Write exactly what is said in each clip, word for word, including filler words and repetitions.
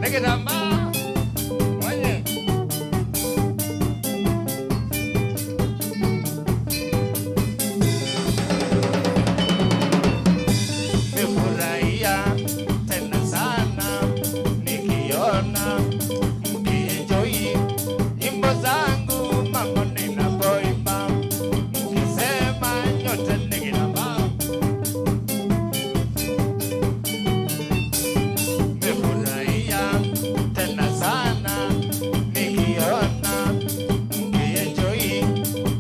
Nĩ kĩtambaa. Mwenye. Nimefurahia tena sana nikiona mkienjoy nyimbo zangu, mambo ninapoimba, mkisema nyote ni kĩtambaa. Nimefurahia tena sana nikiona mkienjoy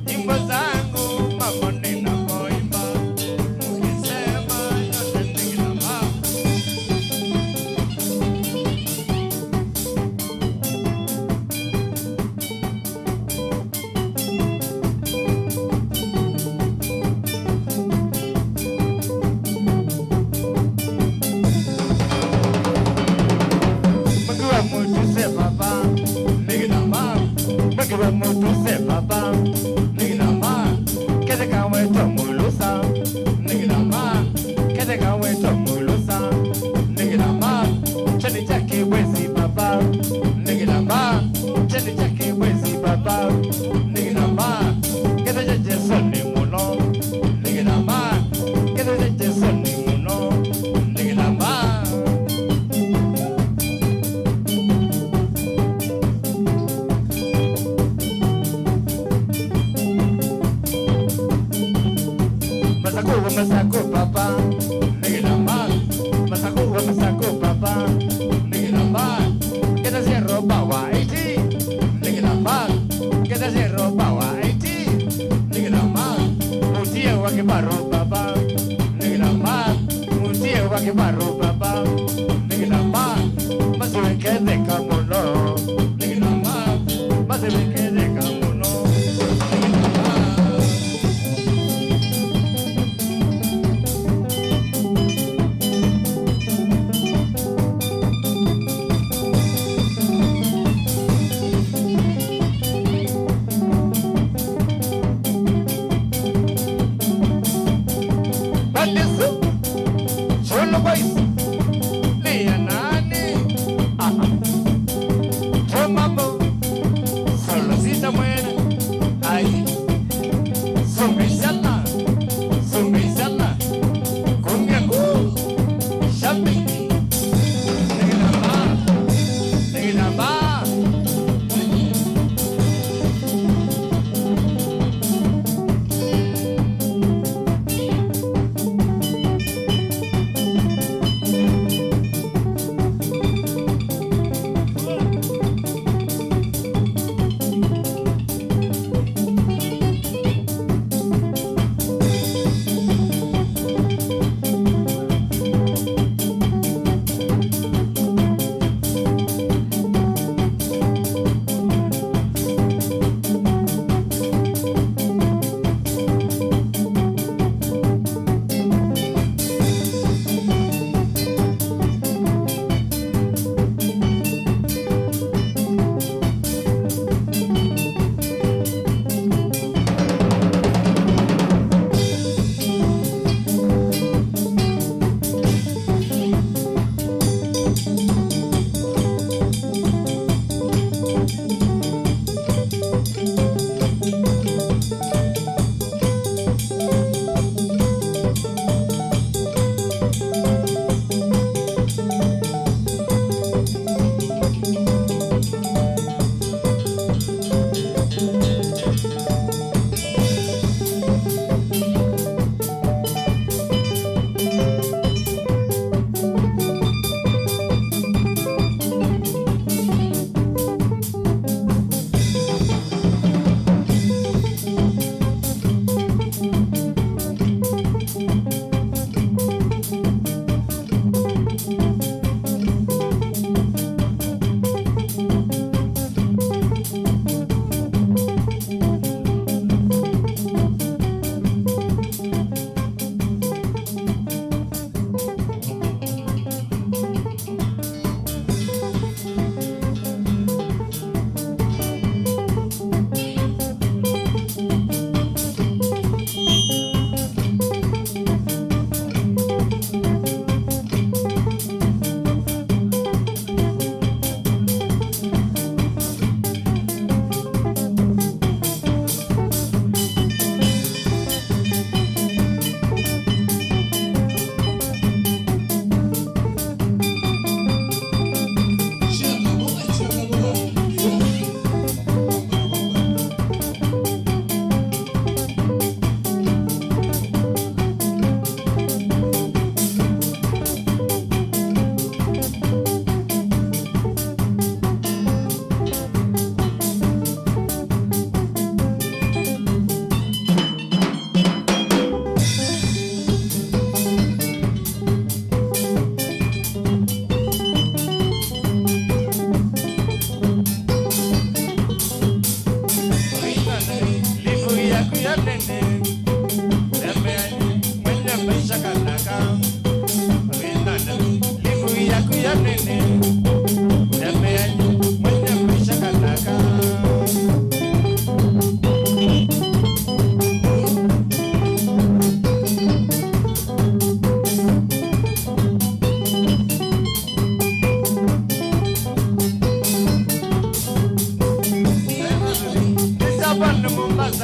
nyimbo zangu, mambo ninapoimba, mkisema nyote ni kĩtambaa. Mkiwa mutuse baba, nĩ kĩtambaa. Mkiwa mutuse baba, nĩ kĩtambaa. Ketheka weto mulusa, nĩ kĩtambaa. Ketheka weto mulusa, nĩ kĩtambaa. Cheni chake wezi baba, nĩ kĩtambaa. Cheni chake wezi baba, nĩ kĩtambaa. Ketheka Jesu nĩ mũno, nĩ kĩtambaa. Ketheka Jesu nĩ mũno, nĩ kĩtambaa. Masakũ, masakũ, papa, nĩ kĩtambaa. Masakũ, masakũ, papa, nĩ kĩtambaa. Kĩta zero power eighty, nĩ kĩtambaa. Kĩta zero power eighty, nĩ kĩtambaa. Mũtie wa kĩvaro, papa, nĩ kĩtambaa. Mũtie wa kĩvaro, papa, nĩ kĩtambaa. Masiweketheka mũno, nĩ kĩtambaa. Masiweketheka mũno, nĩ kĩtambaa. Balisu, Cholo Boys, Lianani, aha, Tomabo, Solo Sita Mwene, ai, Sumbisana, Sumbisana, Kungaku, Shabiki, Nigilamba, Nigilamba.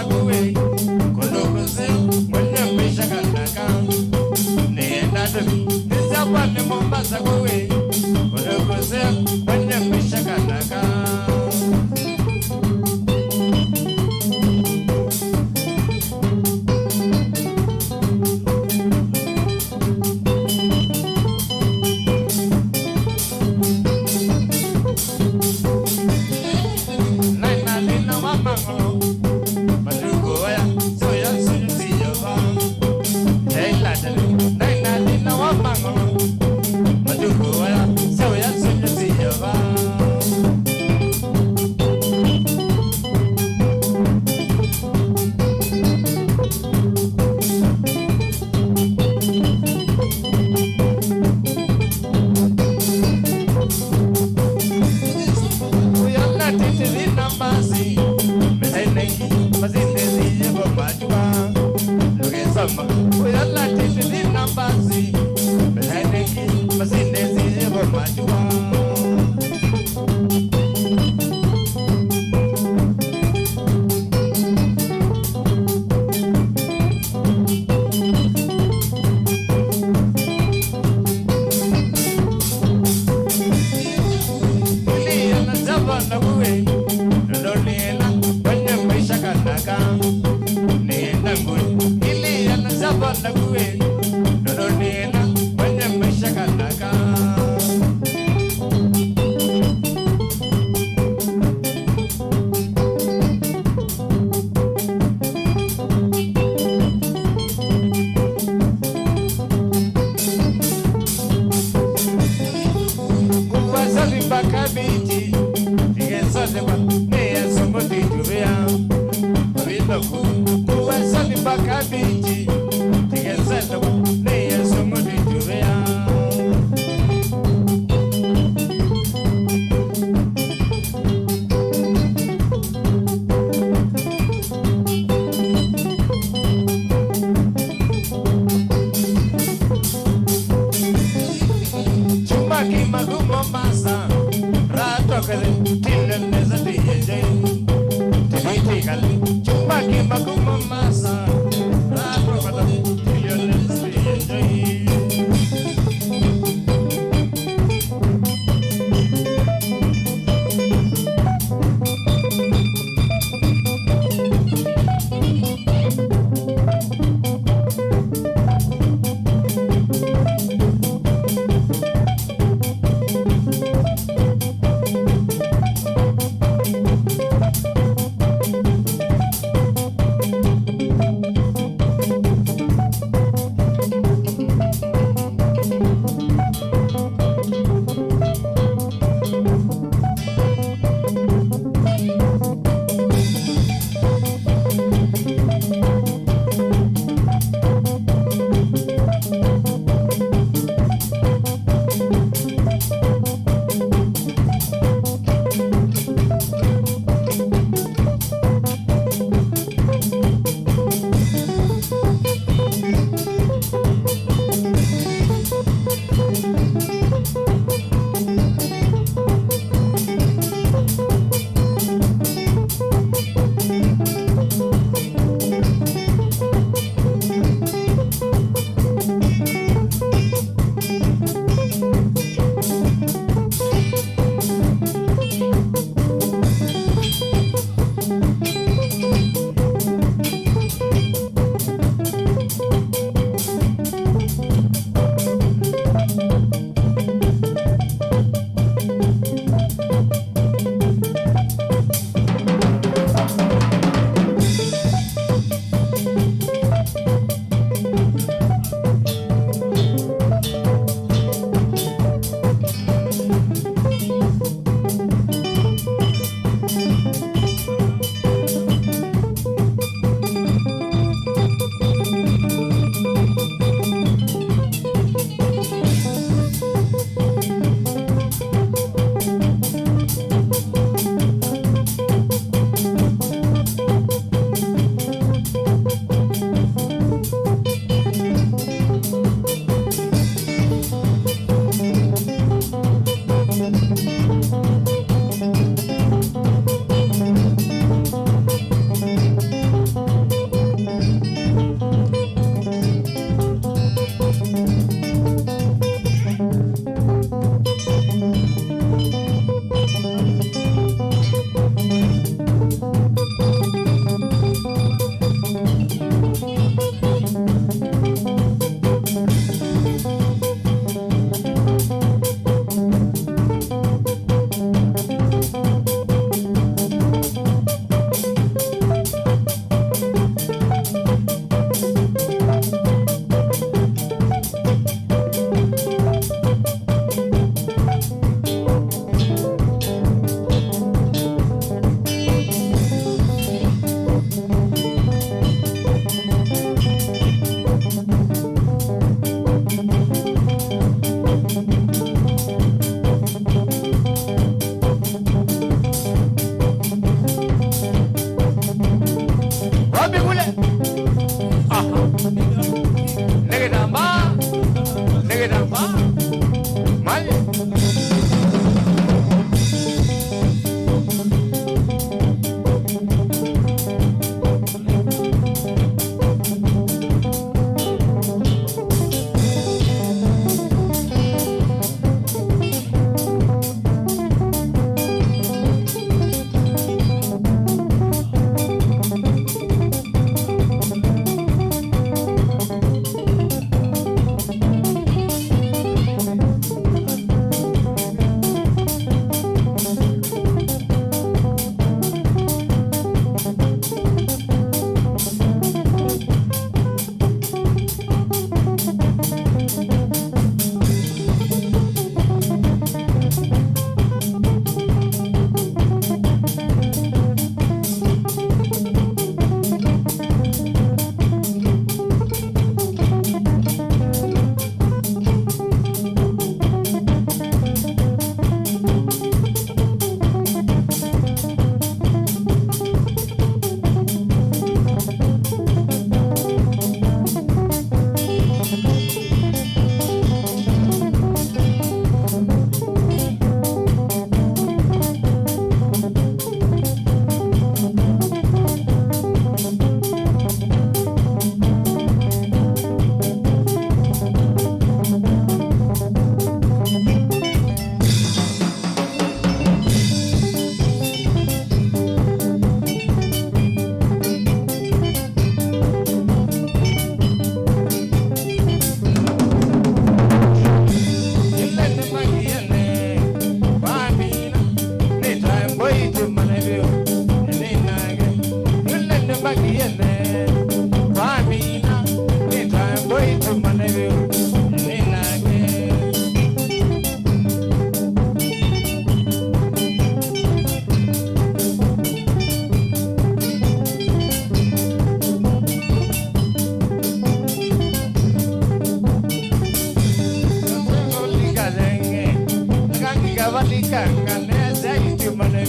Kuwe, kũndũ kũseo, mwenye maisha kanaka. Nĩenda tũthi, nĩsya kwani Mombasa kuwe, kũndũ kũseo, mwenye maisha kanaka. Naĩ na thĩna wa mang'olo, matukũ aya, syoya syũnyũ siyova. Eila tene, naĩ na thĩna wa mang'olo, matukũ aya, syoya syũnyũ siyova. Uyo natĩtĩthĩ na mbasi, mĩsainengi, masindĩsĩĩvo matua. Ndũkĩsoma, uyo natĩtĩthĩ na mbasi, mĩsainengi, masindĩsĩĩvo matua. Iliana sya vana kuwe, ndolela, wenye maisha kanaka. Nenda ngwe, iliana sya vana kuwe, ndolela, wenye maisha kanaka. Kuwa safi mpaka bichi, tigesondewa, nĩ asongo tituvea. Mavithoku, kuwa safi mpaka bichi, tigesondewa, nĩ asongo tituvea. Chuma kĩmaku Mombasa, ratokele, tile nesa tiyenje. Tivitikali, chuma kĩmaku Mombasa, ratokele, tile nesa tiyenje.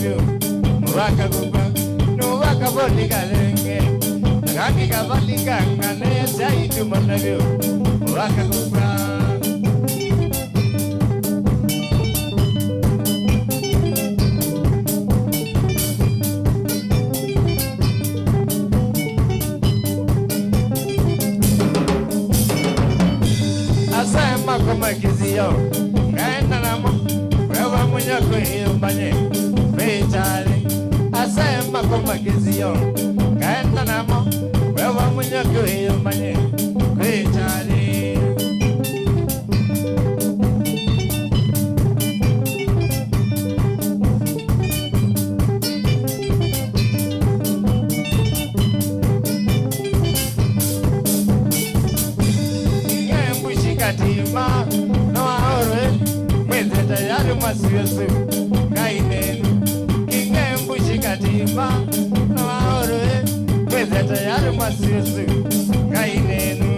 vyũ, mũvaka kũkwa, nũvaka voli kalenge, na kangĩ kavali kang'ane, syai tuma na vyũ, mũvaka kũkwa. Asae makoma kĩsio, ngaenda namo, wewa mũnyako ĩyũmbanye, kwĩ kyalĩ. Asae makoma kĩsio, ngaenda namo, wewa mũnyako ĩyũmbanye, kwĩ kyalĩ. Ngembushi katima, no aorwe, mwĩthĩte yarĩ masiũsũ, Ngai nenu. Ngembushi katima, no aorwe, mwĩthĩte yarĩ masiũsũ, Ngai nenu.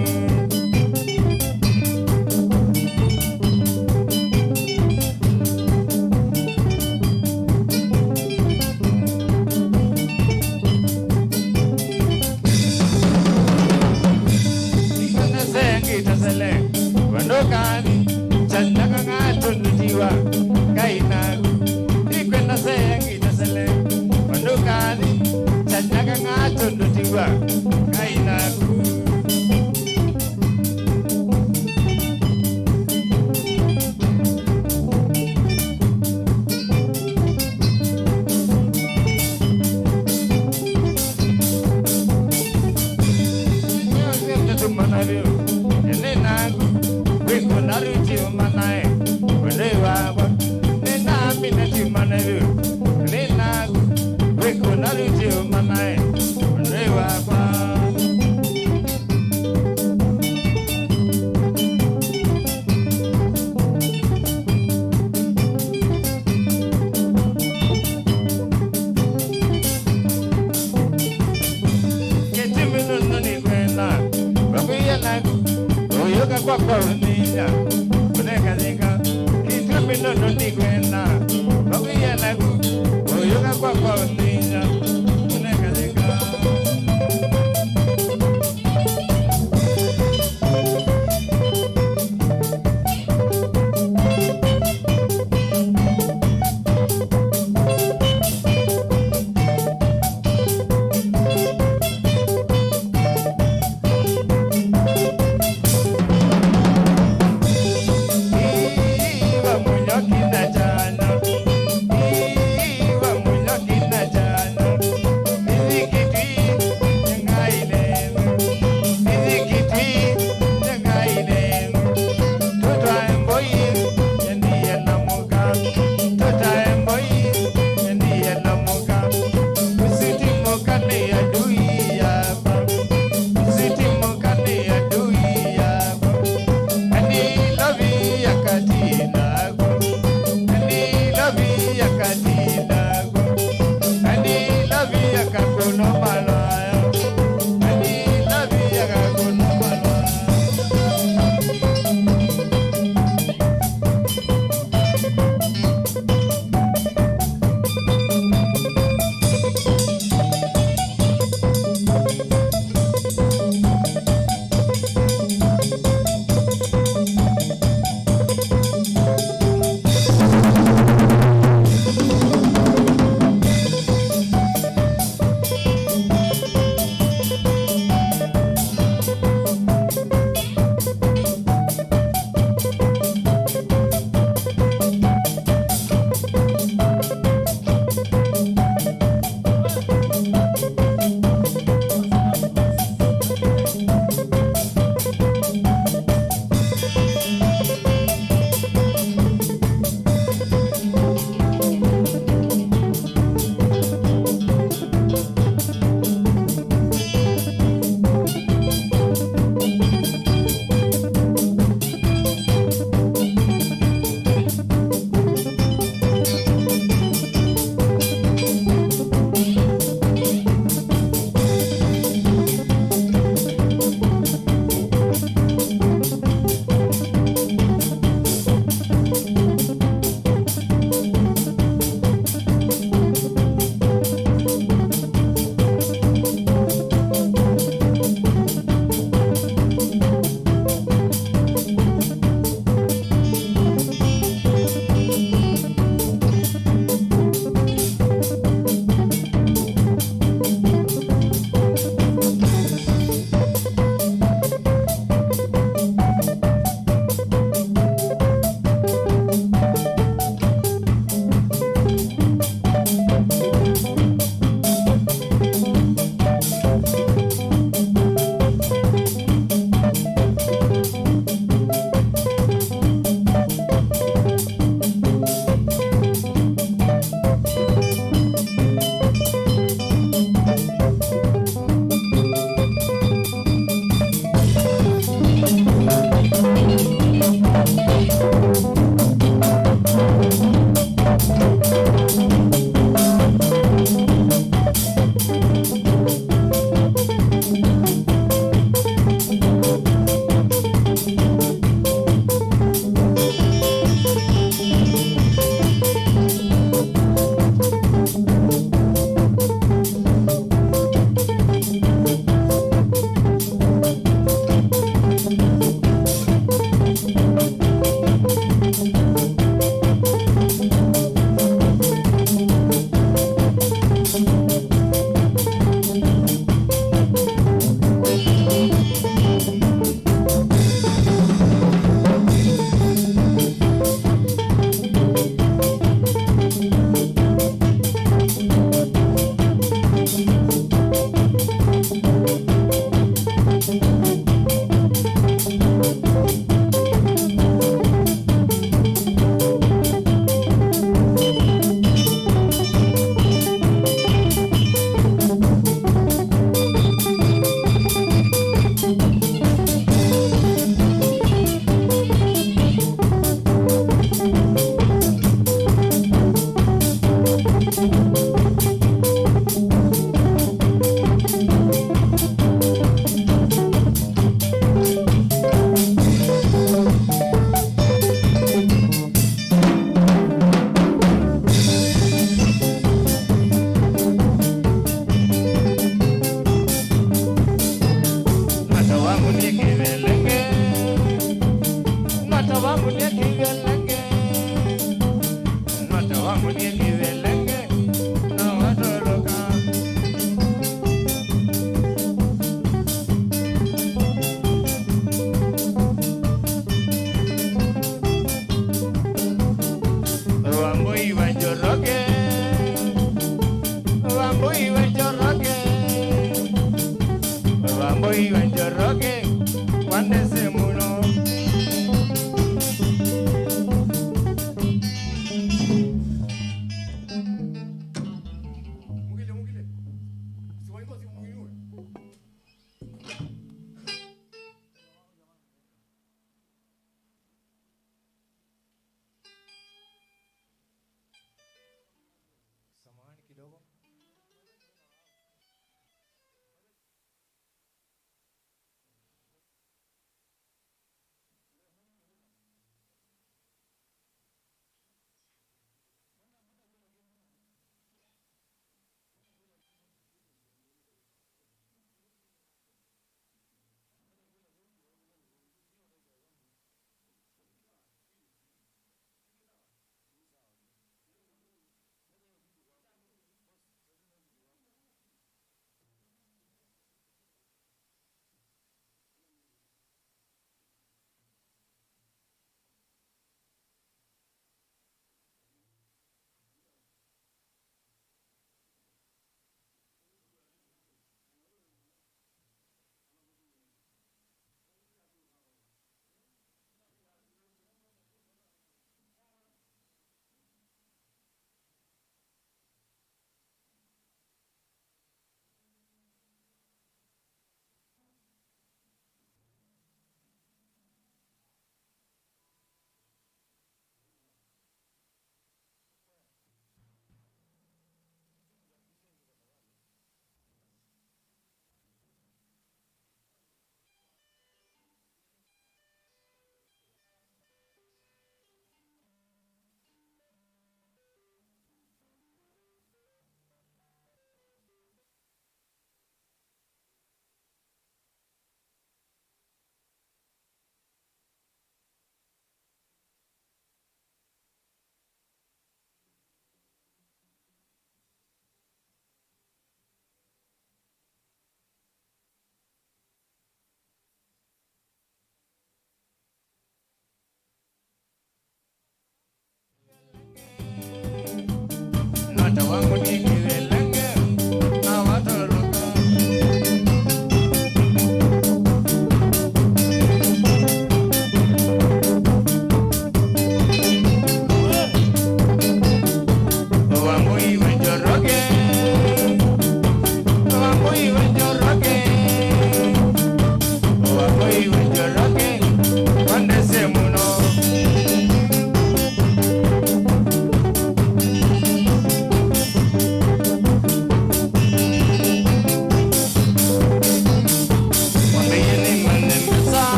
Ikwenda sengita sele, wendo kani, chanaka ngato nutiwa, Ngai naku. Ikwenda sengita sele, wendo kani, chanaka ngato nutiwa, Ngai naku. Nĩnaku wĩkũna rĩu tiũmanae, wĩlĩ wakwa. Nĩnamina tiũmana rĩu, nĩnaku wĩkũna rĩu tiũmanae, wĩlĩ wakwa. Kĩtumi nũndũ nĩkwenda vakũia naku, ũyũka kwakwa ũnĩnya, ũnekanyĩka. Kĩtumi nũndũ nĩkwenda vakũia naku, ũyũka kwakwa ũnĩnya, ũnekanyĩka. Iwa mũnyoki na kyana, iwa mũnyoki na kyana. Nata wa mũnie kĩvelenge, nata wa mũnie kĩvelenge, nata wa mũnie kĩvelenge, na watoloka. Wambui wa Njoroge, Wambui wa Njoroge, Wambui wa Njoroge, wandese mũno. Samahani kidogo.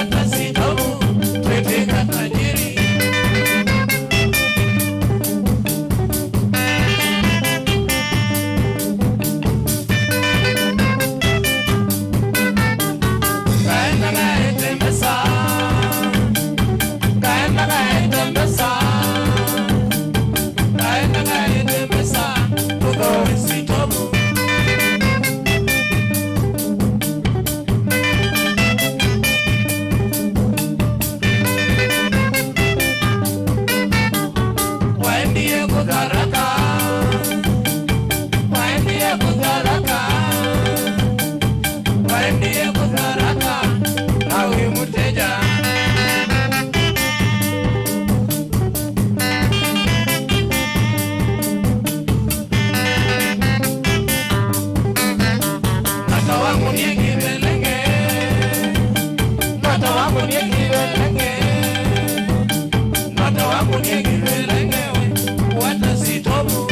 Sitovu, twĩtĩka tajiri. Kaenda kaete mbesa, kaenda kaete mbesa, kaenda kaete mbesa, tũthooe sitovu. Waendie kũtharaka, waendie kũtharaka, waendie kũtharaka, na wĩ mũteja. Mtoto wangu ni kivelenge, mtoto wangu ni kivelenge, mtoto wangu ni kivelenge, we, wata sitovu.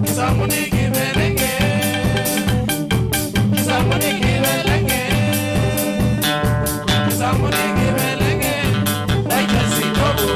Kisamuni kivelenge, kisamuni kivelenge, kisamuni kivelenge, naita sitovu.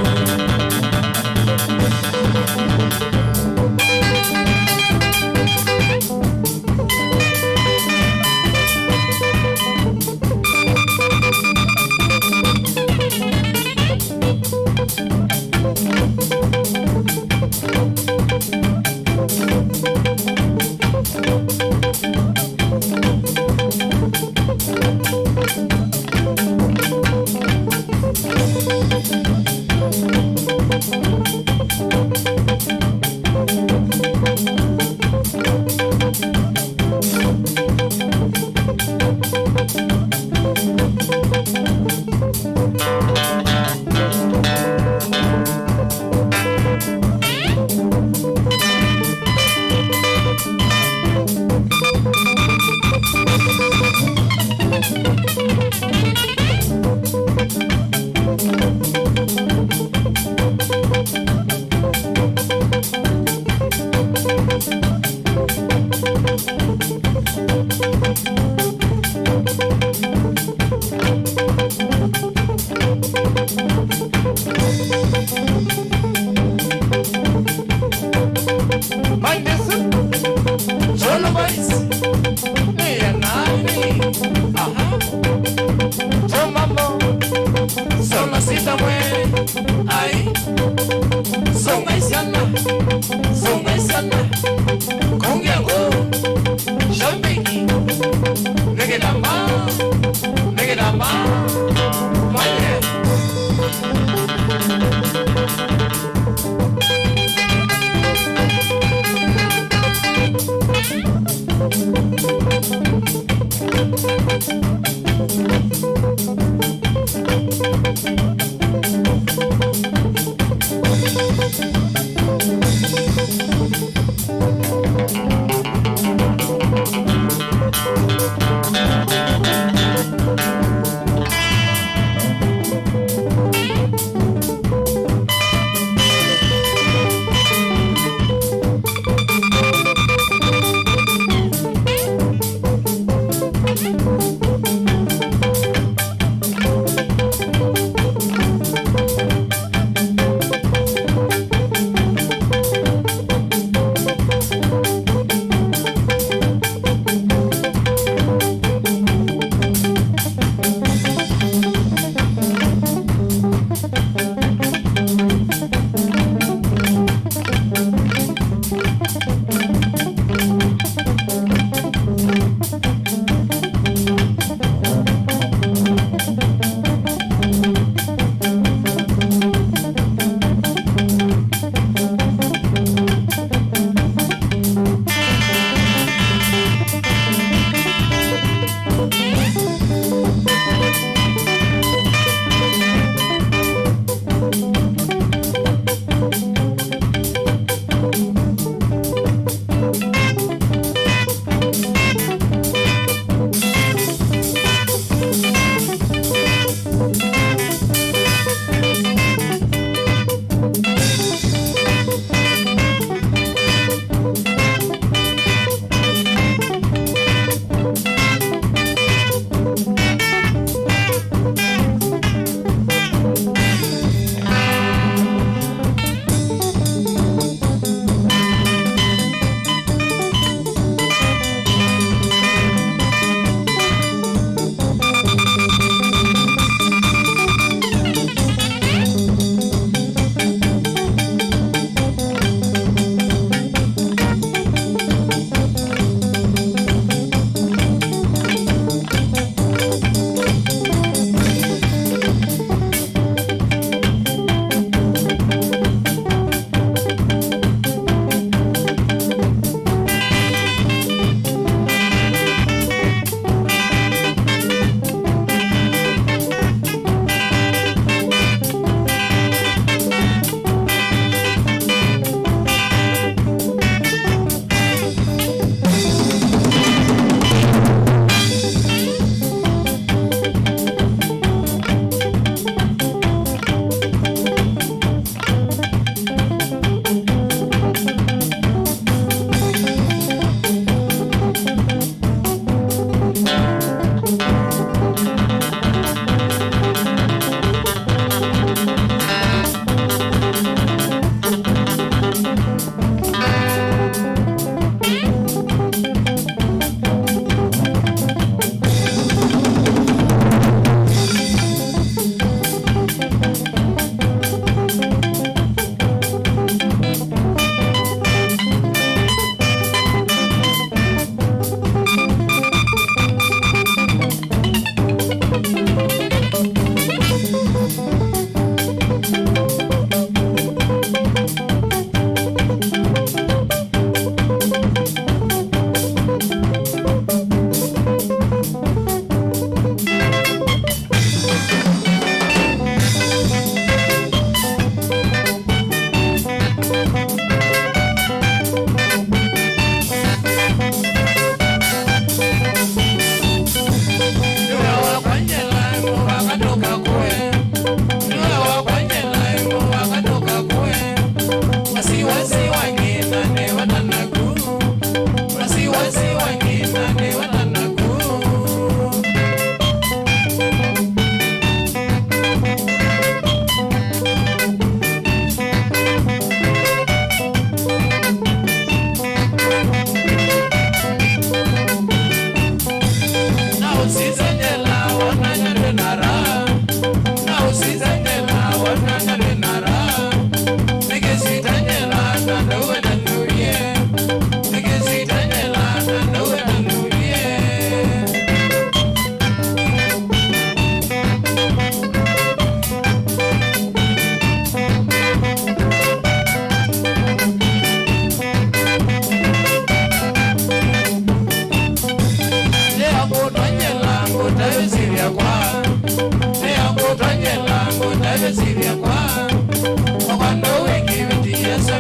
Mandesu, Solo Boys, ni ya nani? Aha. Tomamo, Solo Sita mwe, ai. Songa isiana, songa isiana. Kongia go, shambiki. Nigga damba, nigga damba. Manye.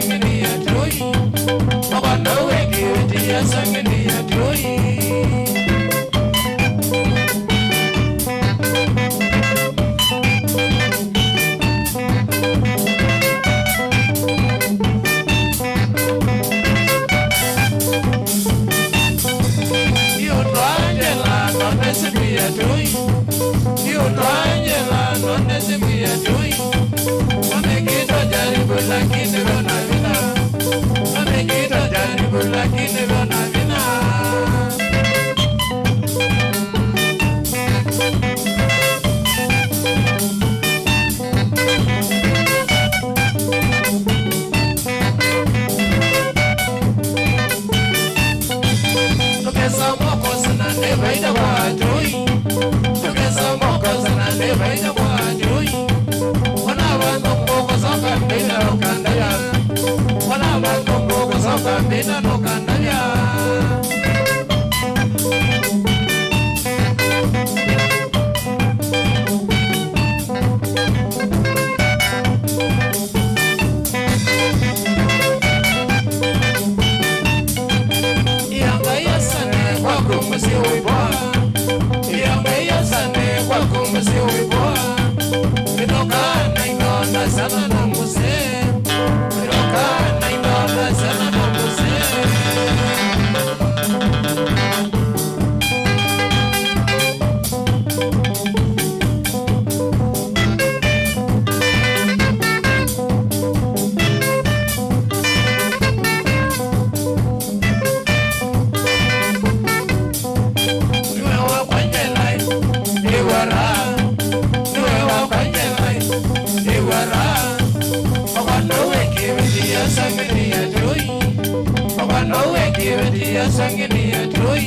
Sangini ya toi. Okondo weki weti ya sangini ya toi. Ndio twanjela none siku ya toi. Ndio twanjela none siku ya toi. Wamekita jaribu lakini leo na vina. Wamekita jaribu lakini leo na vina. Tũkesa moko sana nĩ vaita kwa atũi. Tũkesa moko sana nĩ vaita kwa atũi. Ona vandũ ngũkũsoka mbĩna ũkandavya. Ona vandũ ngũkũsoka mbĩna ũkandavya. Ianga yasane kwaku mũsyĩ wĩ vwa. Ianga yasane kwaku mũsyĩ wĩ vwa. Ĩnoka na ino na sana na mũsyĩ. Ĩnoka na ino na sana na mũsyĩ. Niwe wakwa njela, iwara. Niwe wakwa njela, iwara. Okondo weki weti ya sangini ya toi. Okondo weki weti ya sangini ya toi.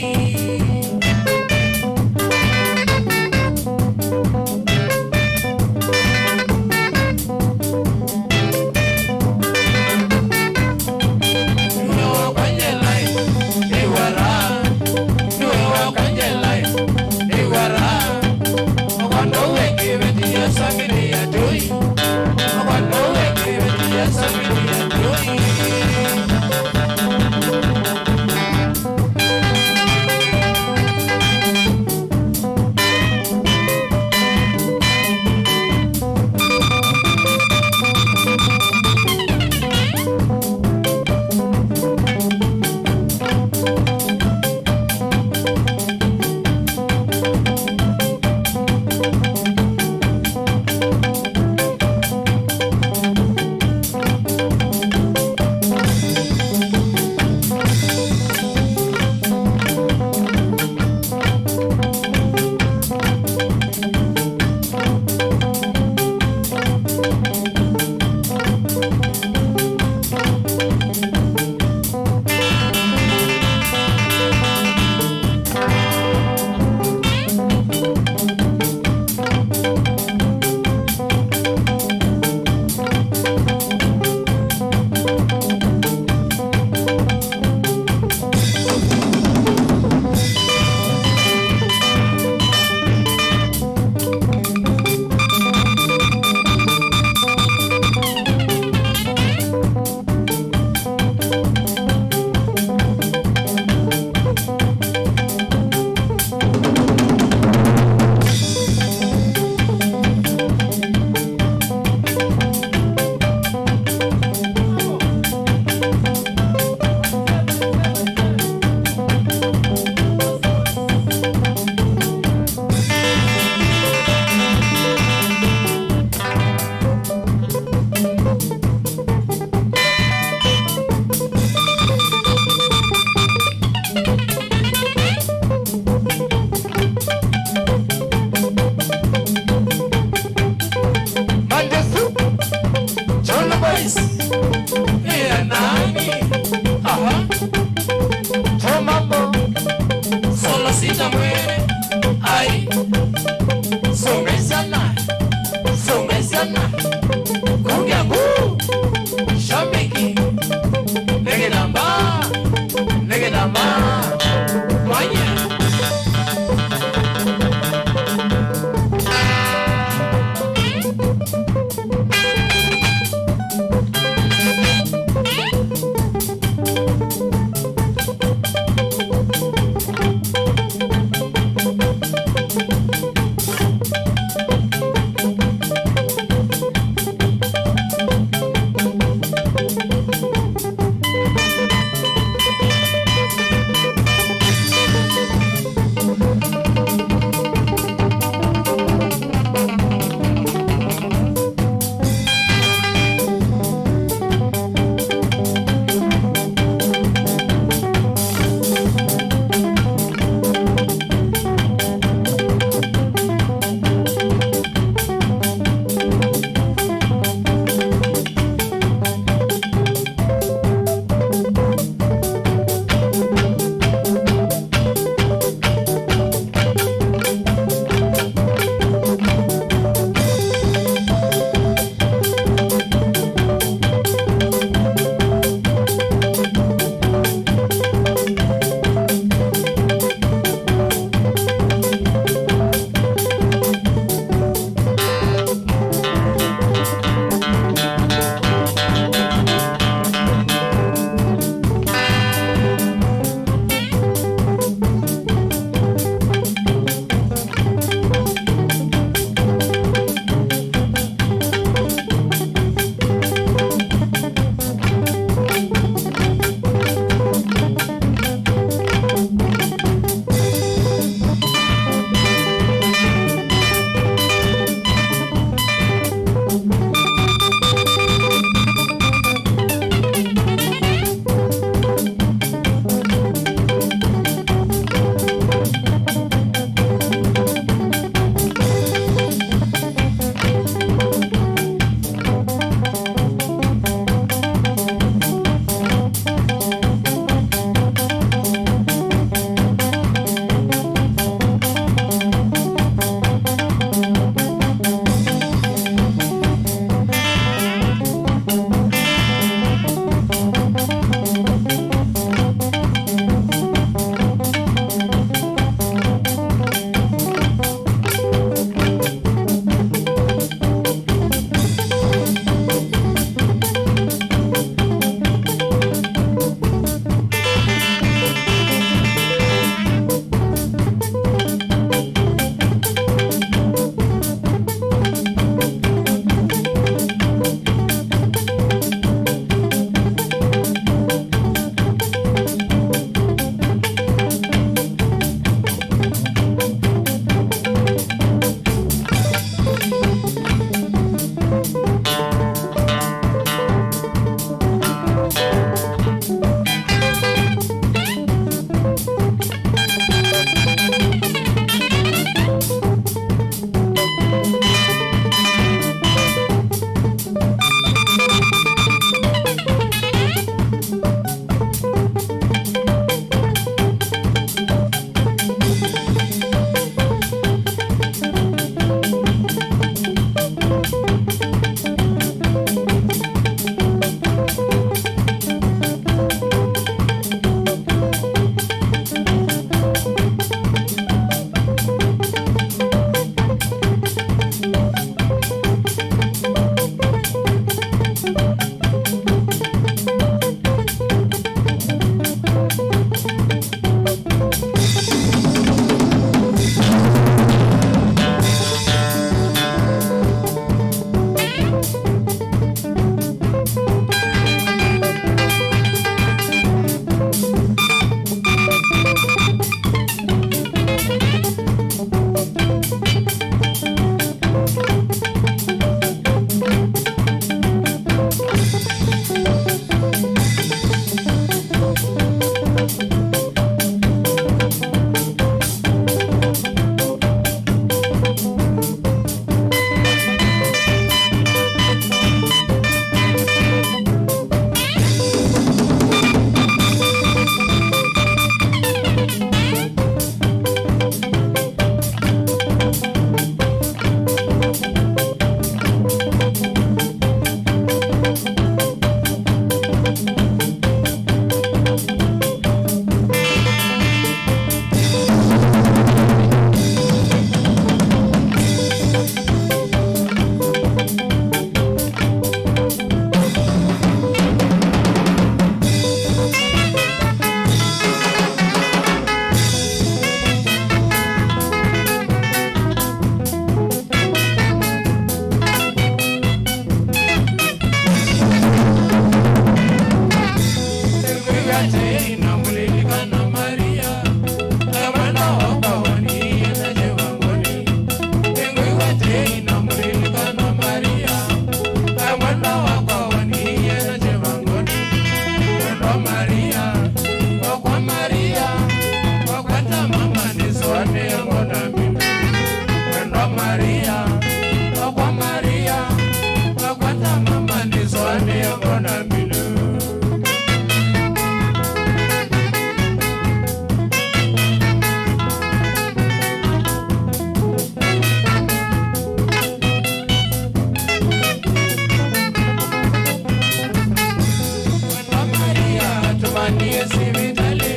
Sivitalĩ,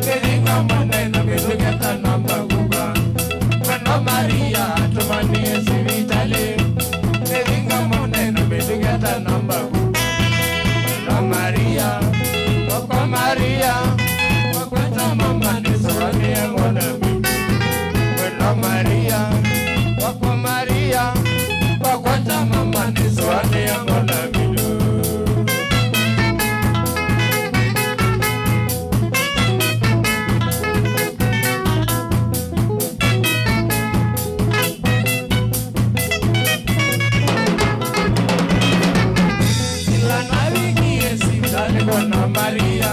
nĩthinga mũnene mĩtũketa namba kuka. Mwendwa Maria, tũmanie sivitalĩ, nĩthinga mũnene mĩtũketa namba kuka. Mwendwa Maria, wakwa Maria, wakwata mama nĩsũanĩe ngona mĩtũ. Mwendwa Maria, wakwa Maria, wakwata mama nĩsũanĩe ngona mĩtũ. Ĩla navikie sivitalĩ kwona Maria,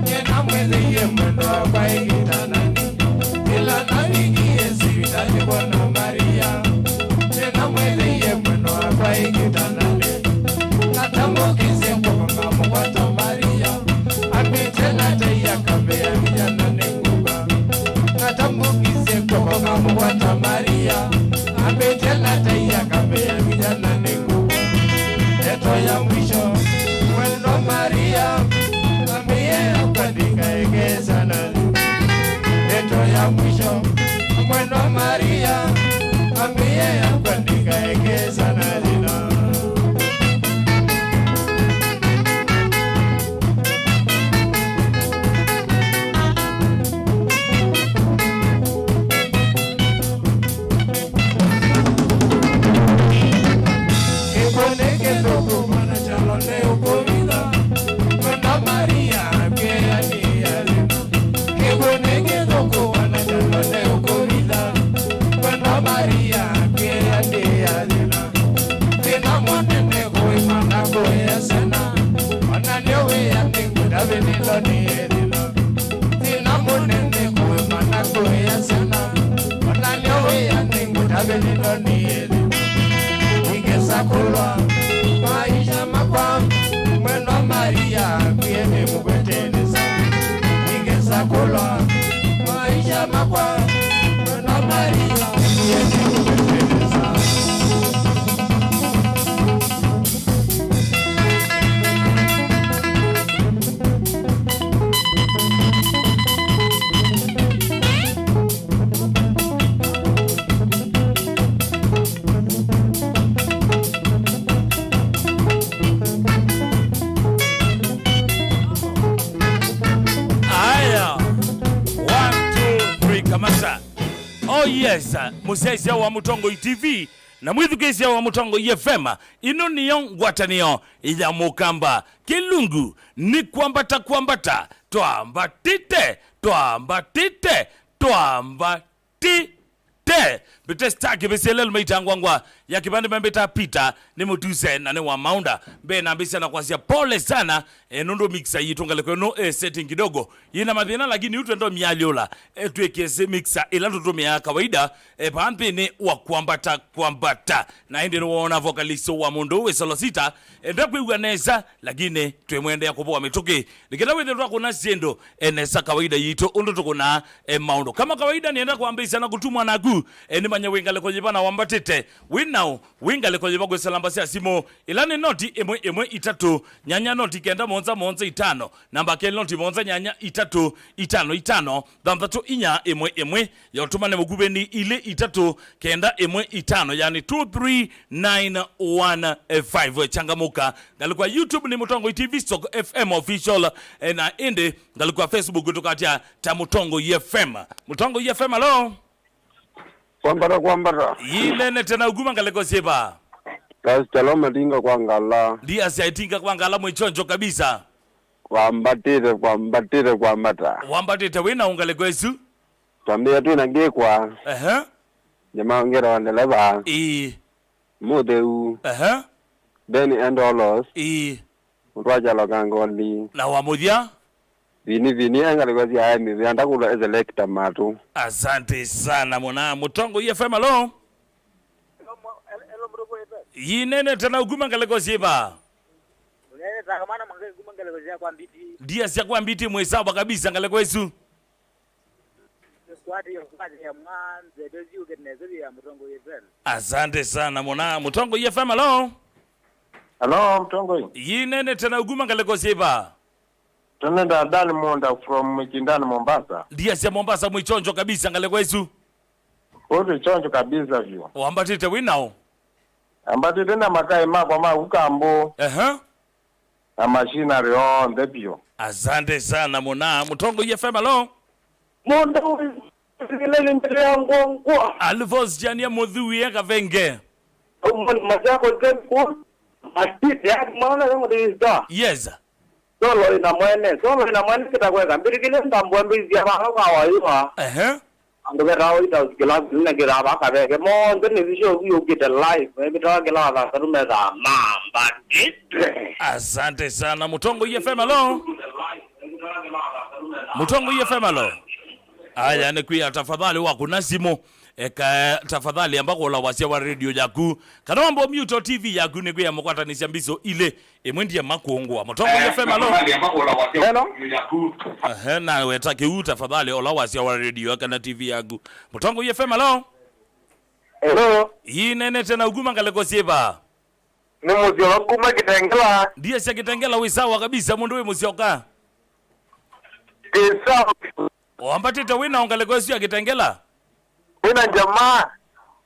nĩnamwĩthĩie mwendwa wakwa ĩkĩtananĩ. Ĩla navikie sivitalĩ kwona Maria, nĩnamwĩthĩie mwendwa wakwa ĩkĩtananĩ. Natambũkisye kw'oko ngamũkwata Maria, ambĩte nataia kambĩa nginya na nĩngũka. Natambũkisye kw'oko ngamũkwata Maria, ambĩte nataia kambĩa nginya na nĩngũka. Ndeto ya mwisho, mwendwa Maria, ambĩe yakwa ndikaekesa na thĩna. Ndeto ya mwisho, mwendwa Maria, ambĩe yakwa ndikaekesa na thĩna. Kĩkw'ũ nĩ kĩthũku, mwana kyalo nĩ ũkũvitha. Mwendwa Maria, ambĩe nĩ ya thĩna. Kĩkw'ũ nĩ kĩthũku, mwana kyalo nĩ ũkũvitha. Mwendwa Maria, ambĩe nĩ ya thĩna. Thĩna mũnene kũĩma na kũĩa syana. Ona nĩ wĩa nĩ ngũtavĩnĩlo nĩ thĩna. Thĩna mũnene kũĩma na kũĩa syana. Ona nĩ wĩa nĩ ngũtavĩnĩlo nĩ thĩna. Ingesa kũlwa maisha makwa, mwendwa Maria, ambĩe nĩ mũkwetenesa. Ingesa kũlwa maisha makwa, mwendwa Maria, ambĩe nĩ mũkwetenesa. Aya. One, two, three, kamata. Oh yes, mũsyaĩĩsya wa Mũtongoi T V na mwĩthukĩĩsya wa Mũtongoi F M, ĩno nĩyo ngwatanĩo ya Mũkamba. Kĩlungu nĩ kwambata, kwambata, twambatĩte, twambatĩte, twambatĩte. Mbĩte star kĩvĩsĩ lelo maitangwangwa ya kĩvandĩ mambĩta Peter nĩ mũtuse na nĩ wa maunda. Mbee nambĩsya na kwasya pole sana, eh, nũndũ mixer yitũ ngalĩko ĩno, eh, setting kidogo yĩna mathĩna, lakini yu twenda ũmyalyũla, eh, twĩkĩsĩ mixer ĩla tũtũmĩaa kawaida, eh, vaa nthĩnĩ wa kwambata kwambata. Na ĩndĩ nĩwoona vocalist wa mũndũ wĩ solo sita, eh, ndakwĩw'a nesa, lakini twĩmwendea kũvoa mĩtũkĩ. Nĩkenda wĩthĩe twakũna syĩndũ, eh, nesa kawaida yitũ ũndũ tũkũnaa, eh, maũndũ. Kama kawaida nĩenda kwambĩĩsya na kũtumwa naku, eh, nĩmanye wĩ ngalĩko yĩva na wambatĩte. Wĩ naũ? Wĩ ngalĩko yĩva kwĩsa namba sya simũ? Ĩla nĩ noti ĩmwe ĩmwe itatũ nyanya noti kenda mũonza mũonza itano, namba kelĩ noti mũonza nyanya itatũ itano itano thanthatũ inya ĩmwe ĩmwe, ya ũtũmane mũkuvĩ nĩ ilĩ itatũ kenda ĩmwe itano, yani two three nine one five. Changamũka. Ngalĩko ya YouTube nĩ Mũtongoi T V stroke F M Official, eh, na ĩndĩ ngalĩko ya Facebook tũkatya ta Mũtongoi F M. Mũtongoi F M, alo? Kwambata, kwambata. Yĩnenete na ũkuma ngalĩko syĩva? Pastor Loma Ndinga kwa Ngala. Ndiasya Itinga kwa Ngala mwĩchonjo kabisa. Kwambatĩte, kwambatĩte, kwambata. Wambatĩte wĩ na ũngalĩko ĩsu? Twambĩĩa twĩ na ngĩkwa. Ehe. Nyama ngera wa ndeleva. Ĩĩ. Mũtheu. Ehe. Ben Endolos. Ĩĩ. Mũtwakyalo Kangoli. Na wa mũthya? Vini, vini, engalĩko sya emi, vyanda kũla eselekta matũ. Asante sana, mwana. Mũtongoi F M, alo? Yĩnenete na ũkuma ngalĩko syĩva? Ndiasya kwa Mbiti mwĩ sawa kabisa ngalĩko ĩsu. Kwati, kwati ya mwanze, tezi uke neze ya Mũtongoi F M. Asante sana, mwana. Mũtongoi F M, alo? Alo, Mũtongoi. Yĩnenete na ũkuma ngalĩko syĩva? Tũnenda Dan Munda from Mikindani, Mombasa. Ndiasya Mombasa mwĩ chonjo kabisa ngalĩko ĩsu. Ũtũ chonjo kabisa vyũ. Wambatĩte wĩ naũ? Ambatĩte na makaĩ makwa ma Ukambo. Ehe. Na machinery onthe vyũ. Asante sana mũna. Mũtongoi F M, alo? Mũndũ wĩlele mbele ya ngongwa. Alphonse Jania Mũthuie Kavenge. Ũmwe ni Machakos Game Cool. Matite ya mwana yangu ni star. Yes. Solo ina mwene, solo ina mwene kĩtakweka. Mbirikile ndambwa mbizi ya baba kwa waiwa. Ehe. Andũ metawa White House kĩla nĩnengĩraa vakaveke. Monthe nĩ visho kuyũkĩte live. Metawa kĩla thasa tumethaa mamba. Asante sana. Mũtongoi F M, alo? Mũtongoi F M, alo? Aya, nĩ kwĩa tafadhali wakũna simũ. Eka tafadhali amba kũla wasya wa radio yaku. Kana wamba mute T V yaku nĩ kwĩa mũkwatanĩsya mbiso ilĩ. Ĩmwe ndie makũngwa. Mũtongoi F M, alo? Hello? Ehe, na weta kĩu tafadhali, ola wasya wa radio kana T V yaku. Mũtongoi F M, alo? Hello? Ĩnenete na ũkuma ngalĩko syĩva? Nĩ Mũsyoka kuma Kitengela. Ndiasya Kitengela wĩ sawa kabisa, mũndũ wĩ Mũsyoka? Ndĩ sawa. Wambatĩte wĩ na ngalĩko ĩsu ya Kitengela? Wĩna jamaa.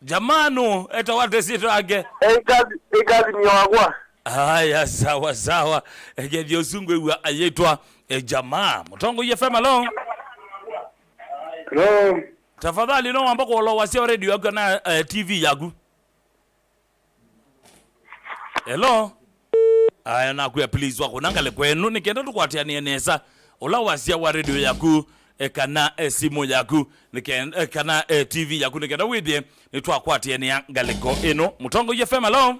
Jamaa nũ? Etawa ata syĩtwa yake? Ĩ kazi, ĩ kazi nĩ wakwa. Aya, sawa, sawa. Ĩkethĩa ũsu ngwĩw'a ayĩtwa, e, jamaa. Mũtongoi F M, alo? Hello. Tafadhali, no wamba kũlowa sya radio yaku na, e, T V yaku. Hello? Aya, nakwĩa please wakũna ngalĩko ĩno nĩ kenda tũkwatĩanĩe nesa. Ũla wasya wa radio yaku, e, kana, e, simũ yaku, nĩ kenda, e, kana, e, T V yaku nĩ kenda wĩthĩe nĩtwakwatĩanĩa ngalĩko ĩno. Mũtongoi F M, alo?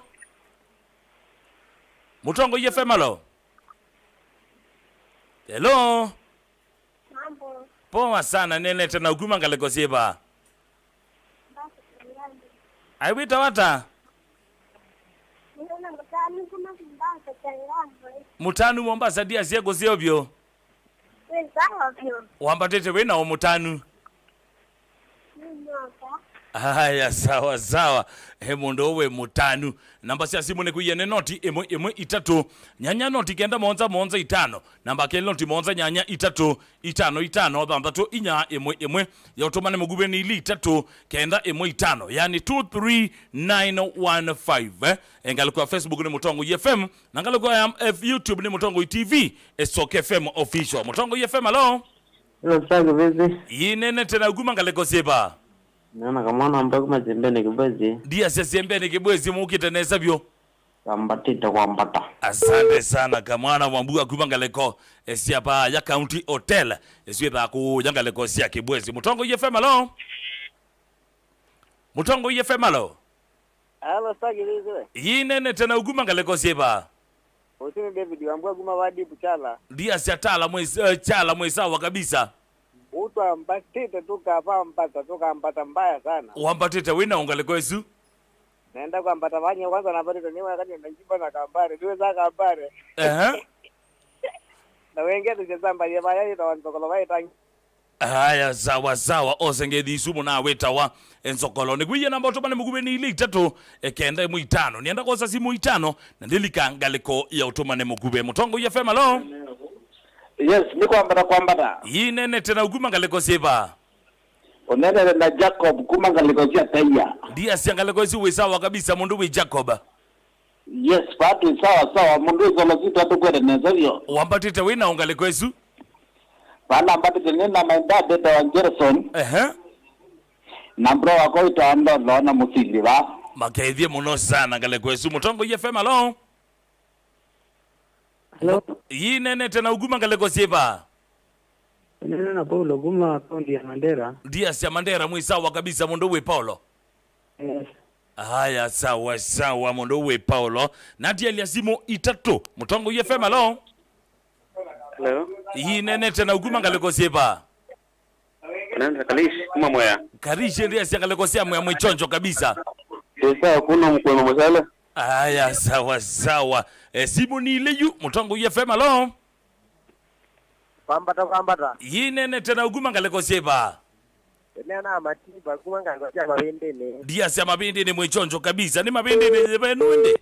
Mũtongoi F M, alo? Hello? Mambo. Poa sana, nenete na ũkuma ngalĩko syĩva? Mbasi Kariandu. Ai, wĩtawa ata? Nĩna Mũtanu kuma Mombasa, Changamwe. Mũtanu Mombasa, ndiasya kũseo vyũ. Wĩ sawa vyũ. Wambatĩte wĩ na ũ Mũtanu? Nĩ mwaka. Aya, sawa, sawa. He mũndũ ũwĩ Mũtanu. Namba sya simũ nĩ kũiya nĩ noti ĩmwe ĩmwe itatũ, nyanya noti kenda mũonza mũonza itano. Namba kelĩ noti mũonza nyanya itatũ itano itano thanthatũ inya ĩmwe ĩmwe. Ya ũtũmane mũkuvĩ nĩ ili itatũ kenda ĩmwe itano, yani two three nine one five, eh? E, ngalĩko ya Facebook nĩ Mũtongoi F M, na ngalĩko ya, eh, YouTube nĩ Mũtongoi T V, e, Soke F M Official. Mũtongoi F M, alo? Ĩno sya kĩvĩsĩ. Ĩnenete na ũkuma ngalĩko syĩva? Nena kamwana mba kuma Syembeni Kĩbwezi. Ndiasya Syembeni Kĩbwezi, mũkĩte nesa vyũ. Kambatĩte kwambata. Asante sana, kamwana wa mbua kuma ngalĩko, e, sya pa ya County Hotel, e, syĩthaa kũũya ngalĩko sya Kĩbwezi. Mũtongoi F M, alo? Mũtongoi F M, alo? Alo, Star Kĩvĩsĩ we. Ĩnenete na ũkuma ngalĩko syĩva? Ũsu nĩ David Wambua kuma Wadibu Chala. Ndiasya Tala mwĩ, eh, Chala mwĩ sawa kabisa. Ũtwambatĩte tũkavambata, tũkambata mbaya sana. Wambatĩte wĩ na ngalĩko ĩsu? Naenda kwambata vanye kwanza nambatĩte nĩ wakati na Njiba na Kambare. Ndiweza Kambare. Ehe. Na wengine tucheza mbali ya vaya ita wanzokolo vaita. Aya, sawa, sawa. Ose ngethi isu mũna wĩtawa Enzokolo. Nĩkwĩie namba ũtũmane mũkuvĩ nĩ ilĩ itatũ, e, kenda ĩmwe itano. Nĩenda kwosa simũ itano, na ndĩlika ngalĩko ya ũtũmane mũkuvĩ. Mũtongoi F M, alo? Yes, nĩ kwambata, kwambata. Ĩnenete na ũkuma ngalĩko syĩva? Ũnenete na Jacob kuma ngalĩko sya Taia. Ndiasya ngalĩko isu wĩ sawa kabisa, mũndũ wĩ Jacob. Yes, vaa twĩ sawa sawa, mũndũ wĩ Solo City atũkwete nesa vyũ. Wambatĩte wĩ na ngalĩko ĩsu? Vaa nambatĩte nĩ na my dad etawa Gerson. Ehe. Na bro wakwa wĩtawa Ndolo na Mũsili vaa. Makethie mũno sana ngalĩko ĩsu. Mũtongoi F M, alo? Hello. Ĩnenete na ũkuma ngalĩko syĩva? Nena na Paulo kuma kaunti ya Mandera. Ndiasya Mandera mwĩ sawa kabisa, mũndũ wĩ Paulo? Yes. Aya, sawa, sawa, mũndũ wĩ Paulo. Natielya simũ itatũ. Mũtongoi F M, alo? Hello. Ĩnenete na ũkuma ngalĩko syĩva? Nenda Kalish, kuma Mwea. Kalish, ndiasya ngalĩko sya Mwea mwĩ chonjo kabisa. Esa, kuna mkwema masala. Aya, sawa, sawa. E, simũ nĩ ilĩ yu, Mũtongoi F M, alo? Kwambata, kwambata. Ĩnenete na ũkuma ngalĩko syĩva? Nena Matimba, kuma ngalĩko sya Mavĩndĩnĩ. Ndiasya Mavĩndĩnĩ mwĩ chonjo kabisa. Nĩ Mavĩndĩnĩ yĩva ĩno ĩndĩ?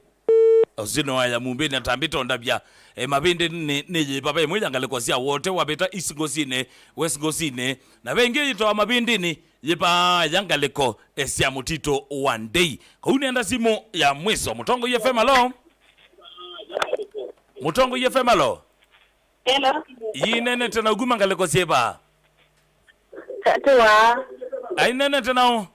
Ũsu nĩ wa ya Mumbĩnĩ atambĩte ũndavya. E, Mavĩndĩnĩ nĩ yĩva ve ĩmwe ya ngalĩko sya Wote wavĩta East Ngosinĩ, West Ngosinĩ, na ve ĩngĩ yĩtawa Mavĩndĩnĩ yĩva ya ngalĩko, e, sya mũtitũ wa Ndei. Kau nĩenda simũ ya mwiso. Mũtongoi F M, alo? Mũtongoi F M, alo? Hello. Inenete na ukuma ngalĩko syĩva? Tatuwa. Ainenete nao?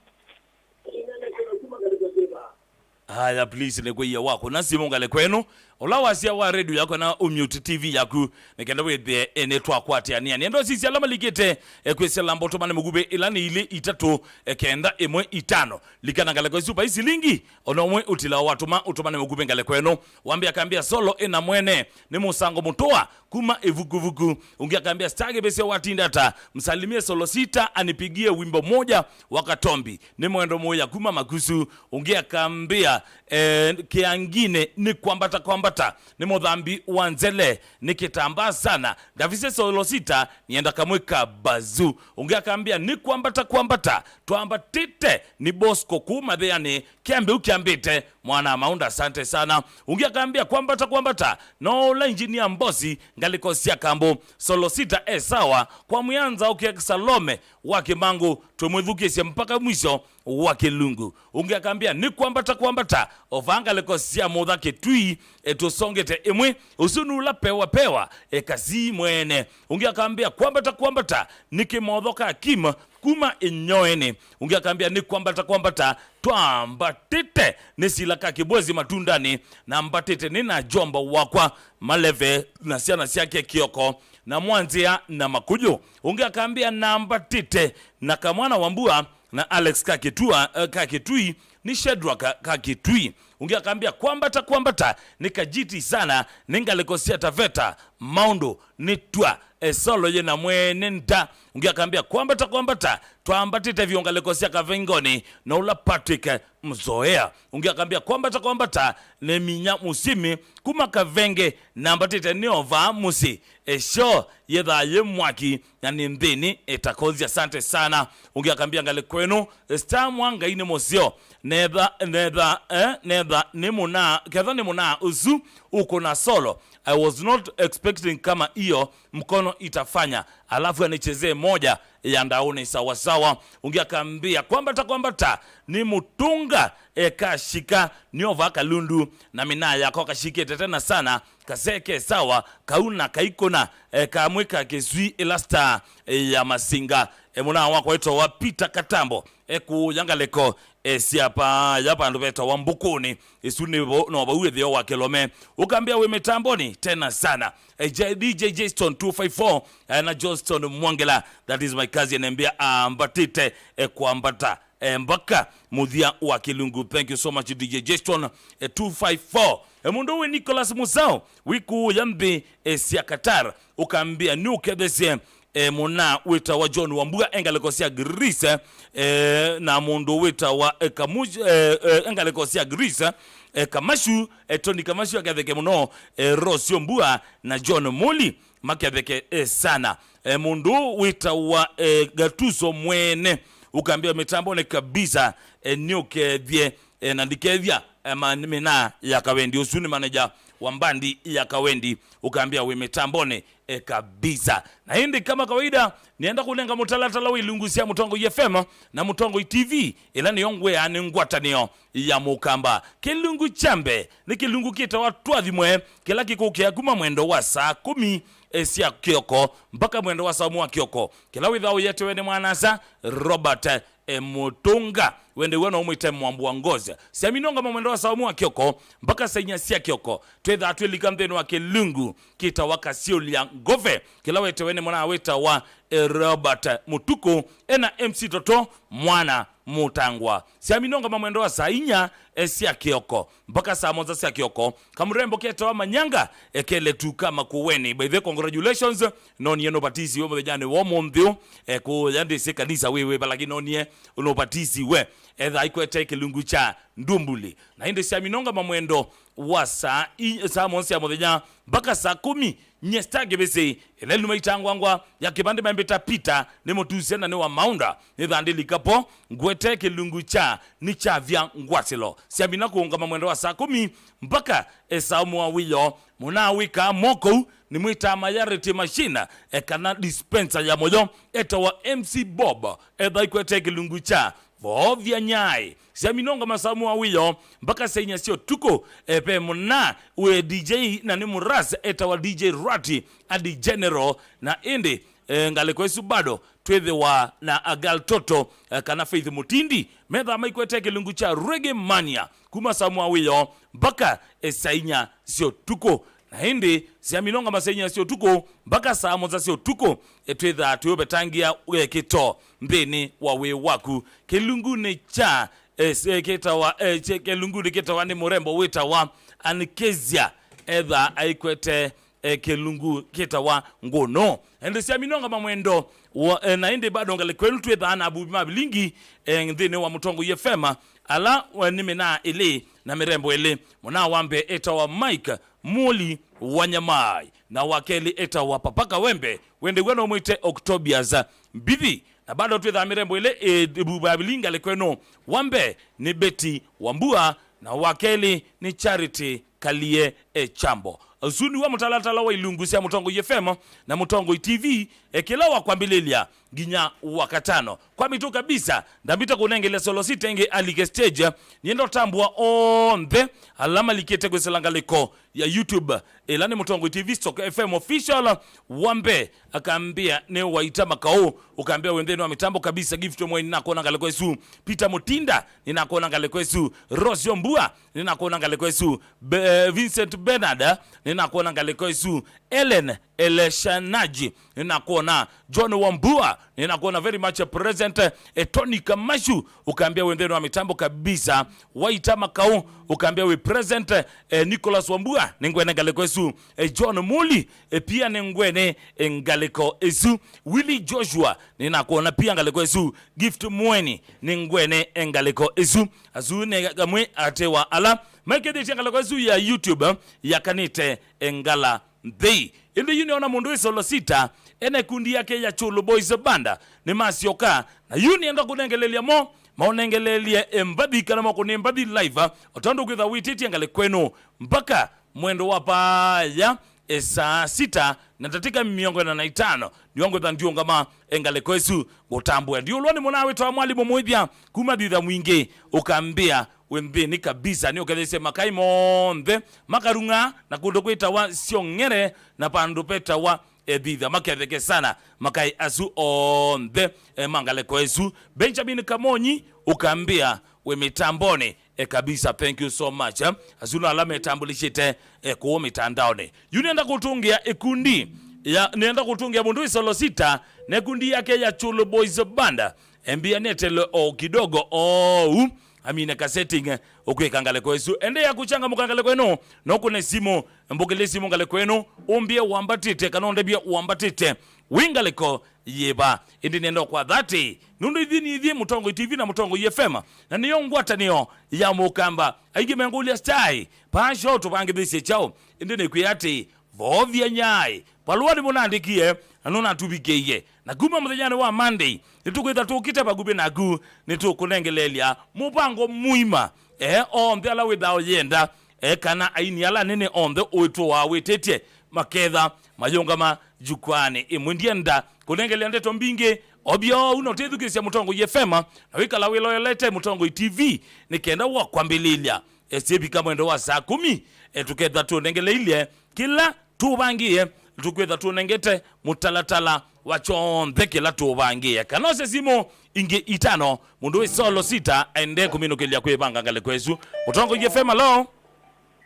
Haya, please, nĩkwĩie waku na simũ ngalĩko ĩno. Ũla wasya wa redio yaku na umute T V yaku, nĩkenda wĩthĩe, e, nĩtwakwatĩanĩa. Nĩenda ũsisya ala malikĩte, e, kwĩsya namba ũtũmane mũkuvĩ ĩla nĩ ilĩ itatũ, e, kenda ĩmwe itano. Likana ngalĩko isu vai silingi ona ũmwe ũtilao watũma ũtũmane mũkuvĩ ngalĩko ĩno. Wambĩa akambĩa Solo ĩna mwene, nĩ mũsango mũtũa kuma ĩvukuvuku. Ũngĩ akambĩa Star Kĩvĩsya watinda ata, msalimie Solo Sita anipigie wimbo moja wa Katombi, nĩ mwendo mũya kuma Makusu. Ũngĩ akambĩa, eh, Kĩangine nĩ kwambata kwambata, nĩ mũthambi wa nzele, nĩ kĩtambaa sana. Ndavise Solo Sita, nienda kamwe ka Bazu. Ũngĩ akambĩa nĩ kwambata kwambata, twambatĩte, nĩ Bosco kuma Thĩanĩ, kĩambĩu kĩambĩte, mwana wa Maunda, asante sana. Ũngĩ akambĩa kwambata kwambata, no ũla engineer Mbosi, ngalĩko sya Kambo, Solo Sita e sawa, kwa Mwianza ũke Salome wa Kĩmangũ, twĩmwĩthukĩsye mpaka mwisho wa Kĩlungu. Ũngĩ akambĩa nĩ kwambata kwambata, o vaa ngalĩko sya Mũtha Kĩtui, e, tũsongete ĩmwe, ũsu nĩ ũla pewa pewa, e, Kasii mwene. Ũngĩ akambĩa kwambata kwambata, nĩ kĩmotho ka Kim kuma Ĩnyoenĩ. Ũngĩ akambĩa nĩ kwambata kwambata, twambatĩte, nĩ sila ka Kĩbwezi Matundanĩ, na mbatĩte nĩ na jomba wakwa Maleve na syana syake Kĩoko na Mwanzĩa na Makũyũ. Ũngĩ akambĩa nambatĩte na Kamwana wa Mbua na Alex ka Kĩtua, eh, ka Kĩtui, nĩ Shadrack ka Kĩtui. Ũngĩ akambĩa kwambata kwambata, nĩ kajiti sana, nĩ ngalĩko sya Taveta, maũndũ nĩ twa, e, Solo yĩna mwene nda. Ũngĩ akambĩa kwambata kwambata, twambatĩte vyũ ngalĩko sya Kavengoni, na ũla Patrick, e, Mzoea. Ũngĩ akambĩa kwambata kwambata, nĩ Minya Musimi kuma Kavenge, nambatĩte nĩ o vaa mũsyĩ. E, syo yĩthaa yĩ mwaki, na nĩ nthĩnĩ ĩtakonzya. Asante sana. Ũngĩ akambĩa ngalĩko ĩno, Star Mwangai nĩ mũseo. Netha, netha, eh, netha nĩ mũnaa, ketha nĩ mũnaa ũsu ũkũna Solo. I was not expecting kama hiyo mkono itafanya. Alafu anichezee moja ya ndauni sawasawa. Ũngĩ akambĩa kwambata kwambata, nĩ mũtũnga, e, kashika nĩ o vaa Kalundu, na mĩnaa yako kashikĩte tena sana. Kaseke sawa, kauna kaikũna, e, kamwe ka Kĩsui ĩla Star, e, ya Masinga. E, mũnaa wakwa wĩtawa Peter Katambo, e, kũũya ngalĩko, e, sya paa ya vandũ vetawa Mbũkũnĩ. Ĩsu nĩ vo, no vau ĩtheo wa Kĩlome. Ũkambĩa wĩ mĩtamboni tena sana. E, J-, D J Jason two five four, e, na Johnston Mwongela, that is my cousin, embĩa ambatĩte, e, kwambata, e, mbaka mũthya wa Kĩlungu. Thank you so much, D J Jason, e, two five four. E, mũndũ wĩ Nicholas Musao, wĩ kũũya nthĩ, e, sya Qatar, ũkambĩa nĩũkethesye, e, mũna wĩtawa John Wambua, e ngalĩko sya Greece, e, na mũndũ wĩtawa, e, Kamush-, e, e, e ngalĩko sya Greece, e, Kamashu, e, Tony Kamashu aketheke mũno, e, Rose Wambua na John Muli maketheke, e, sana. E, mũndũ wĩtawa, e, Gatuso mwene, ũkambĩa mĩtambonĩ kabisa, e, nĩũkethye, e, na ndikethya, e, ma-, mĩnaa ya Kawendi. Ũsu nĩ manager wa mbandi ya Kawendi, ũkambĩa wĩ mĩtambonĩ, e, kabisa. Na ĩndĩ kama kawaida, nĩenda kũnenga mũtalatala wa ilungu sya Mũtongoi F M na Mũtongoi T V, ĩla nĩyo ngwĩaa nĩ ngwatanĩo ya Mũkamba. Kĩlungu kya mbee nĩ kĩlungu kĩtawa Twathimwe, kĩla kĩkũkĩa kuma mwendo wa saa kũmi, e, sya kĩoko mpaka mwendo wa saa ũmwe wa kĩoko, kĩla wĩthawa ũyetewe nĩ mwanasa Robert, e, Mũtũnga. Wende wona ũmwĩte Mwambu wa Ngozi. Syaminongama mwendo wa saa ũmwe wa kĩoko mpaka saa inya sya kĩoko, twĩthaa twĩlika nthĩnĩ wa kĩlungu kĩtawa Kasyũlya Ngove, kĩla wetewe nĩ mwana wĩtawa, e, Robert Mũtukũ, ena M C Toto, mwana Mũtangwa. Syaminongama mwendo wa saa inya, e, sya kĩoko mpaka saa mũonza sya kĩoko. Kamũrembo ketawa Manyanga, e, keletu ka Makueni. By the way, congratulations. Nonie nũvatisiwe mũthenyanĩ wa ũmũnthĩ ũũ, e, kũya ndĩsĩ kanisa wĩwĩva, lakini nonie nũvatisiwe. etha aikwete kĩlungu kya ndumbuli. Na ĩndĩ sya minonga mamwendo wa saa i-, saa mũonza sya mũthenya mpaka saa kũmi, nye star kĩvĩsĩ, ĩla ĩluma itangwangwa ya kĩvandĩ mambĩta Peter, nĩ mũtusya na nĩ wa maunda, nĩ thandĩlikapo, ngwete kĩlungu kya nĩ kyavya ngwasĩlo. Sya mina kũũngama mwendo wa saa kũmi mpaka e saa ũmwe wa wĩoo, mũnawĩkaa mokou, nĩ mwĩtaa Mayarĩtĩ Machine, e kana dispenser ya mũyo, etawa M C Bob, etha aikwete kĩlungu kya Voovya Nyai. Sya minonga masaa ũmwe wa wĩoo mpaka saa inya sya ũtukũ, e, ve mũna wĩ D J na nĩ mũrasa etawa D J Rati, a the General, na ĩndĩ, e, ngalĩko ĩsu bado twĩthĩwa na a Gal Toto, e, kana Faith Mutindi, methaa maikwete kĩlungu kya Reggae Mania kuma saa ũmwe wa wĩoo mpaka, e, saa inya sya ũtukũ. Na ĩndĩ sya minonga masaa inya sya ũtukũ mpaka saa mũonza sya ũtukũ, e, twĩthaa tũyũvetangĩa wĩkĩto nthĩnĩ wa wĩĩ waku. Kĩlungunĩ kya, e, s-, e, kĩtawa, e, kye-, kĩlungunĩ kĩtawa nĩ mũrembo wĩtawa Ankezia, etha aikwete, e, kĩlungu kĩtawa Ngũnũ. Ĩndĩ sya minonga mamwendo wa, e, na ĩndĩ bado ngalĩko ĩno twĩthaa na avuvi ma vilingi, e, nthĩnĩ wa Mũtongoi F M, ala, e, nĩ mĩnaa ĩlĩ na mĩrembo ĩlĩ. Mũnaa wa mbee etawa Mike Mũli wa Nyamai, na wa kelĩ etawa Papa Kawembe, wendew'a no mwĩte Octobius Mbithi. Na bado twĩthaa mĩrembo ĩlĩ ĩvuva vilinga lĩkwenu. Wa mbee nĩ Betty Wambua, na wa kelĩ nĩ Charity Kalie Echambo. Ũsu nĩw'o mũtalatala wa ilungu sya Mũtongoi F M na Mũtongoi T V, e, kĩla wa kwambĩlĩlya nginya Wakatano. Kwa mĩtũ kabisa, ndambĩte kũnengelya Solo City ĩngĩ alike stage. Nĩenda ũtambũa onthe ala malikĩte kwĩsĩla ngalĩko ya YouTube, ĩla nĩ Mũtongoi T V Stock F M Official. Wa mbee akambĩa nĩ Waita Makau, ũkambĩa wĩ nthĩnĩ wa mĩtambo kabisa. Gift Mweni, nĩnakwona ngalĩko ĩsu. Peter Mutinda, nĩnakwona ngalĩko ĩsu. Rosio Mbua, nĩnakwona ngalĩko ĩsu. Be-, eh, Vincent Bernard, nĩnakwona ngalĩko ĩsu. Ellen Eleshanaji, nĩnakwona. John Wambua, nĩnakwona very much present. Eh, Tony Kamashu, ũkambĩa wĩ nthĩnĩ wa mĩtambo kabisa. Waita Makau, ũkambĩa wĩ present. Eh, Nicholas Wambua, nĩngwene ngalĩko ĩsu. Eh, John Muli, eh, pia nĩngwene, eh, ngalĩko ĩsu. Willy Joshua, nĩnakwona pia ngalĩko ĩsu. Gift Mweni, nĩngwene, eh, ngalĩko ĩsu. Asu nĩ amwe atĩ wa ala maikĩthĩtye ngalĩko ĩsu ya YouTube, eh, yakanĩte, eh, ngala nthei. Ĩndĩ yu nĩona mũndũ wĩ Solo Sita, ena ĩkundi yake ya Chulu Boys Band, nĩmasyoka. Na yu nĩenda kũnengelelya mo, maũnengelelye, eh, mbathi kana mokũnĩ mbathi live, o tondũ kwĩtha wĩtĩtye ngalĩko ĩno mpaka mwendo wa vaya, e, saa sita na ndatĩka mĩongo ĩna na itano, nĩw'o ngwĩtha ndiũngama, e, ngalĩko ĩsu ngũtambũe. Ndiũlwa nĩ mũna wĩtawa Mwalimũ Mũĩthya kuma Thitha Mwingĩ, ũkambĩa wĩ nthĩnĩ kabisa, nĩũkethĩsye makai monthe makarung'a na kũndũ kwĩtawa Syong'ere na vandũ vetawa, e, Thitha, maketheke sana makai asu onthe, e, ma ngalĩko ĩsu. Benjamin Kamonyi, ũkambĩa wĩ mĩtambonĩ, e, kabisa, thank you so much, eh. Asu no ala metambulishite, e, kũũ mĩtandaonĩ. Yu nĩenda kũtũngĩa ĩkundi ya, nĩenda kũtũngĩa mũndũ wĩ Solo Sita na ĩkundi yake ya Chulu Boys Band. Embia netele o kidogo ou. Amine ka setting, eh, ũkwĩka ngalĩko ĩsu. Ende ya kũchangamũka ngalĩko ĩno, no kũne simũ, mbũkĩlĩ simũ ngalĩko ĩno, ũmbie wambatĩte, kana ũndebie wambatĩte. Wĩ ngalĩko yĩva? Ĩndĩ nĩenda ũkwatha atĩ, nũndũ ithyĩ nĩ ithyĩ Mũtongoi T V na Mũtongoi F M, na nĩyo ngwatanĩo ya Mũkamba. Aingĩ mengũlya stai, pasho tũvangĩthĩsye kyaũ? Ĩndĩ nĩkwĩa atĩ, Voovya Nyai, valũa nĩmũnandĩkie, na nũnatũvikĩie. Na kuma mũthenyanĩ wa Monday, nĩtũkwĩtha tũkĩte vakuvĩ naku, nĩtũkũnengeleelya mũvango mũima, e, onthe ala wĩthaa ũyenda, e, kana aini ala anene onthe ũĩtũaa wĩtĩtye, maketha mayũngama jukwaanĩ ĩmwe. Ndienda kũnengelea ndeto mbingĩ, ovyo ũu na ũtĩthukĩĩsya Mũtongoi F M, na wĩkala wĩloelete Mũtongoi T V, nĩ kenda wa kwambĩlĩlya, e, syĩvika mwendo wa saa kũmi, e, tũketha tũnengeleilye kĩla tũvangĩe, tũkwĩtha tũnengete mũtalatala wa kyonthe kĩla tũvangĩe. Kana ose simũ ingĩ itano, mũndũ wĩ Solo Sita aendee kũminũkĩlya kwĩvanga ngalĩko ĩsu. Mũtongoi F M, alo?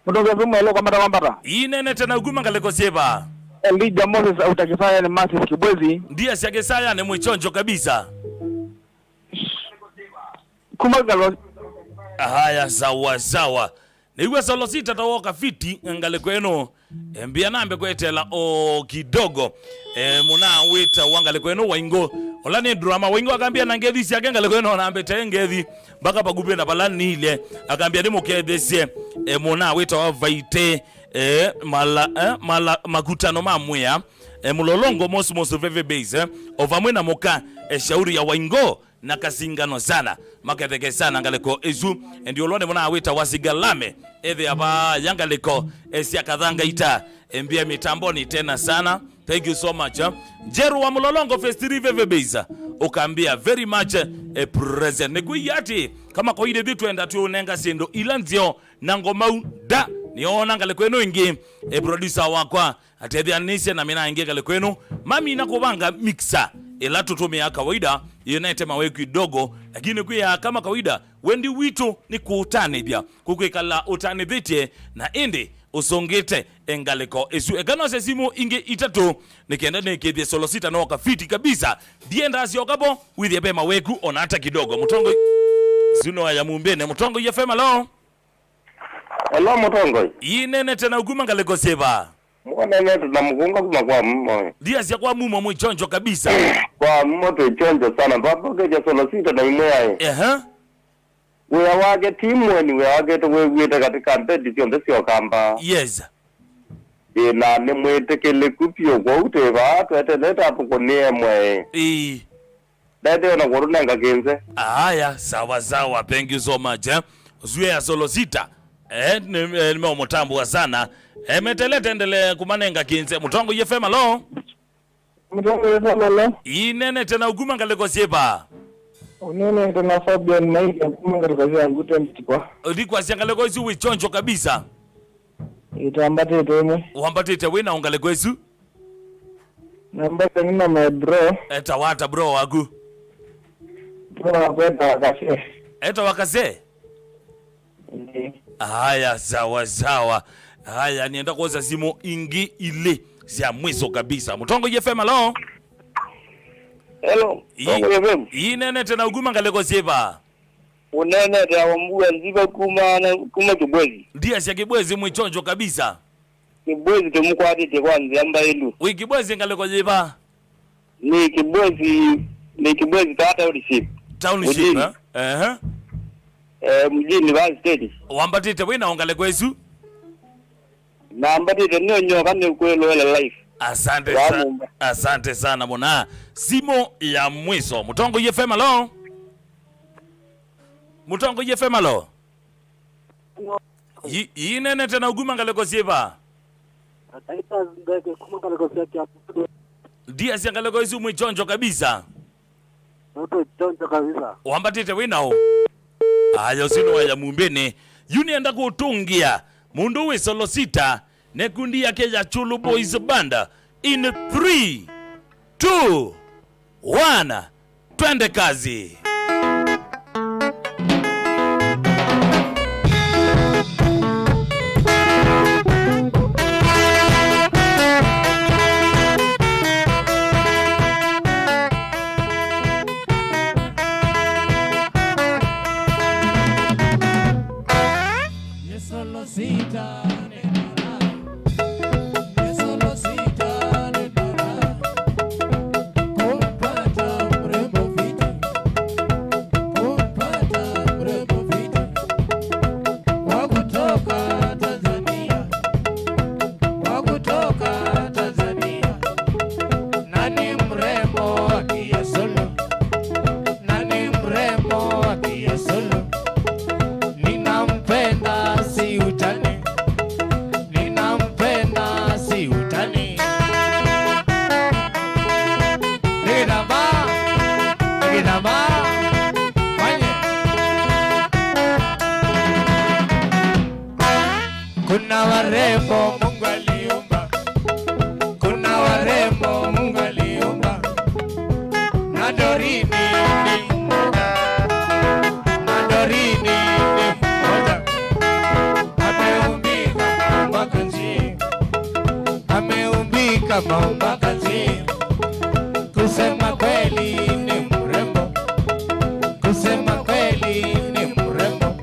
Mũtongoi F M, alo, kwambata, kwambata. Inenete na kuma ngalĩko syĩva? Elijah Moses auta Kisaya nĩ Massive Kibwezi. Ndia sya Kisaya nĩ mwĩchonjo kabisa. Kuma ngalo. Haya, sawa, sawa. Nĩw'e Solo Sita ta woka fiti ngalĩko ĩno. E, mbia nambe kwetela o kidogo. E, mũna wĩta wa ngalĩko ĩno Waingũ. Ola nĩ drama Waingũ akambia na ngethi syake ngalĩko ĩno nambĩte ngethi. Mpaka pakuvĩ na pala nilye. Akambia nĩ mũkethesye. E, mũna wĩta wa Vaite. E, mala, e, mala, makutano ma mwĩa. E, mũlolongo mosi mosi veve base. E, o vamwe na mũka. E, shauri ya Waingũ. Na kasingano sana maketheke sana ngalĩko ĩsu. Endi ũlwa nĩ mũna wĩta wa Sigalame. Ethĩa vaya ngalĩko e, sya kathanga ita. E, mbia mitamboni tena sana. Thank you so much, eh. Jeru wa Mulolongo Phase three Veve Base. Ukambia very much, eh, present. Nĩkwĩie ati kama kawaida ithyĩ twenda twĩũnenga syĩndũ ila nzeo na ngomau nda. Nĩona ngalĩko ĩno ĩngĩ, eh, producer wakwa atetheanĩsye na mina ĩngĩ ngalĩko ĩno. Mamina kũvanga mixer ĩla tũtũmĩaa kawaida, yĩnete mawe kidogo, lakini kwĩaa kama kawaida, wendi witũ nĩ kũũtanĩthya, kũkwĩkala ũtanĩthĩtye na ĩndĩ ũsũngĩte ngalĩko ĩsu. Eka nose simũ ingĩ itatũ, nĩ kenda nĩkĩthye Solo Sita no kafiti kabisa. Ndienda asyoka vo, wĩthĩe ve maweku ona ata kidogo. Mũtongoi, sino ya Mumbĩnĩ. Mũtongoi F M, alo? Hello, Mũtongoi. Inenete na ukuma ngalĩko syĩva? Mwanenete na Mũkũnga kuma kwa Mumo. Ndiasya kwa Mumo mwĩ chonjo kabisa. Kwa Mumo twĩ chonjo sana. Twambokethya Solo Sita na imwe yaĩ. Ehe. Wĩa wake ti mweni, wĩa wake tũwĩw'ĩte katika mbedi syonthe sya Ũkamba. Yes. Ĩ, na nĩ mwĩtĩkĩlĩku vyũ, kwoou twĩ vaa tweteelete atũkũnĩe mwe. Ĩĩ. Ndethĩwe na kũtũnenga kĩnze. Aya, sawa sawa, thank you so much, eh. Ũsu ya Solo Sita. Eh, nĩ, eh, nĩmeũmũtambũa sana. Eh, metelete endelee kũmanenga kĩnze. Mũtongoi F M, alo? Mũtongoi F M, alo? Inenete na ukuma ngalĩko syĩva? Ũnenete na Fabian Maige kuma ngalĩko sya Ngute Mtikwa. Ũthi kwasya ngalĩko isu wĩ chonjo kabisa. Ĩtwambatĩte ĩmwe. Wambatĩte wĩ na ngalĩko isu? Namba teni na my bro. Eta wata bro waku? Bro wakwa etawa Kase. Eta wa Kase? Ĩĩ. Haya, sawa sawa. Haya, nienda kuosa simu ingi ile sya mwiso kabisa. Mũtongoi F M, alo? Hello, Ii-, Mũtongoi F M. Inenete na ukuma ngalĩko syĩva? Ũnenete awa Mbua Nziva kuma na, kuma Kibwezi. Ndiasya Kibwezi mwĩ chonjo kabisa. Kibwezi tũmũkwatĩtye kwa nzĩa mbaĩlu. Wĩ Kibwezi ngalĩko yĩva? Nĩ Kibwezi, nĩ Kibwezi ta township. Township, mjini. Eh? Ehe. Eh, mjini Vazi State. Wambatĩte wĩ na ngalĩko ĩsu? Nambatĩte nĩ nyoka nĩ kwĩloela life. Asante sana. Asante sana mũna. Simu ya mwiso. Mũtongoi F M, alo? Mũtongoi F M, alo? Yi-, inenete na ukuma ngalĩko syĩva? Ataita Ndeke kuma ngalĩko sya Kiambu. Ndiasya ngalĩko isu mwĩ chonjo kabisa. Nũtũ chonjo kabisa. Wambatĩte wĩ naũ? Aya, ũsu nĩ wa ya Mumbĩnĩ. Yu nĩenda kũtũngĩa mũndũ wĩ Solo Sita na ĩkundi yake ya Chulu Boys Band. In three, two, one, twende kazi. Solo Sita. Ninampenda, si utani. Ninampenda, si utani. Nĩ kĩtambaa, nĩ kĩtambaa. Manye. Kuna warembo Mungu aliumba. Kuna warembo Mungu aliumba. Na Dorini ni mmoja. Na Dorini ni mmoja. Ameumbika mpaka nchi. Ameumbika mpaka nchi. Kusema kweli ni mrembo. Kusema kweli ni mrembo.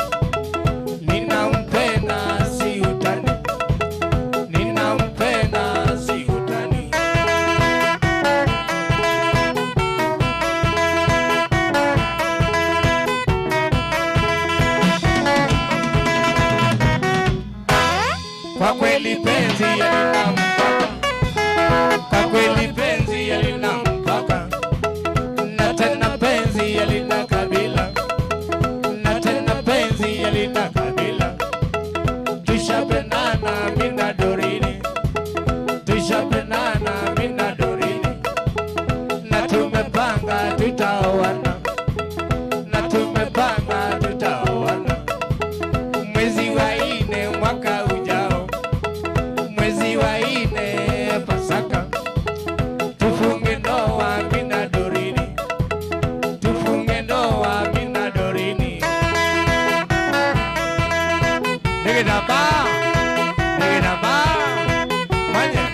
Ninampenda tutaoana, na tumepanga tutaoana mwezi wa nne mwaka ujao, mwezi wa nne Pasaka, tufunge ndoa mimi na Dorini, tufunge ndoa mimi na Dorini. Nĩ kĩtambaa, nĩ kĩtambaa, manye.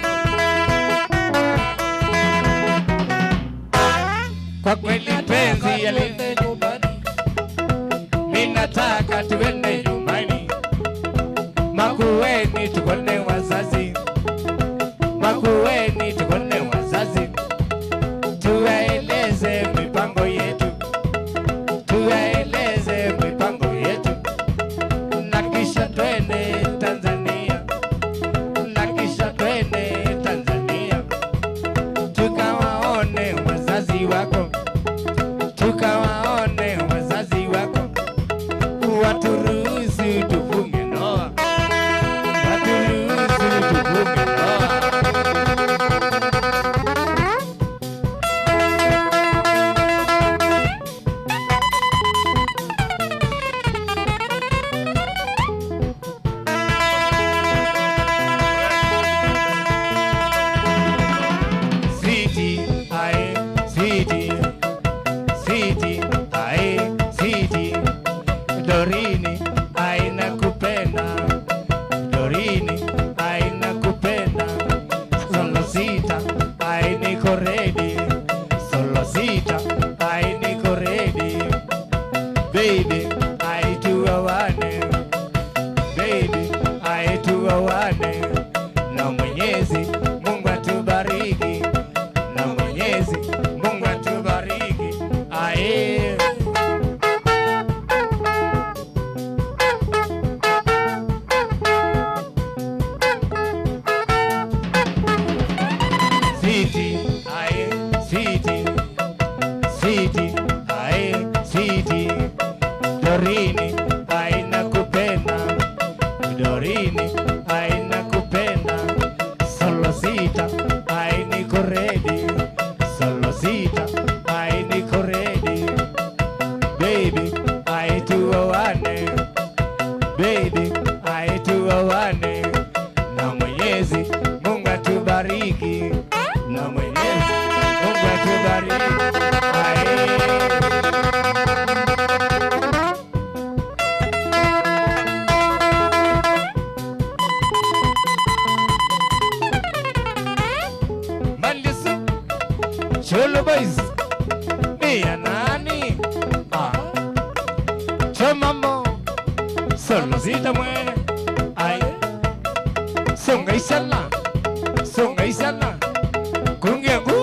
Kwa kweli penzi yalinde nyumbani, mimi nataka tuende nyumbani. Makueni tuone wazazi, Makueni tuone wazazi, tuwaeleze mipango yetu, tuwaeleze mipango yetu, na kisha twende Tanzania, na kisha twende Tanzania, tukawaone wazazi wako, tukawaone wazazi wako, waturuhusu tufunge ndoa, waturuhusu tufunge ndoa. Sweetie, aye, sweetie, sweetie, aye, sweetie. Dorini, aye, nakupenda. Dorini, aye, nakupenda. Solosita, aye, niko ready. Solosita, aye, niko ready. Baby, aye, tuoane. Baby, aye, tuoane. Na Mwenyezi Mungu atubariki. Na Mwenyezi Mungu atubariki. Aye. Sweetie, aye, sweetie. Sweetie, aye, sweetie. Dorini, aye, nakupenda. Dorini, aye, nakupenda. Solosita, aye, niko ready. Solosita, aye, niko ready. Baby, aye, tuoane. Baby, aye, tuoane. Na Mwenyezi Mungu atubariki. Na Mwenyezi Mungu atubariki. Aye. Malisu, Cholo Boys, ni ya nani? Ah. Chomamo, Solosita mwene. Ai. Songa isala, songa isala. Kungia ngu,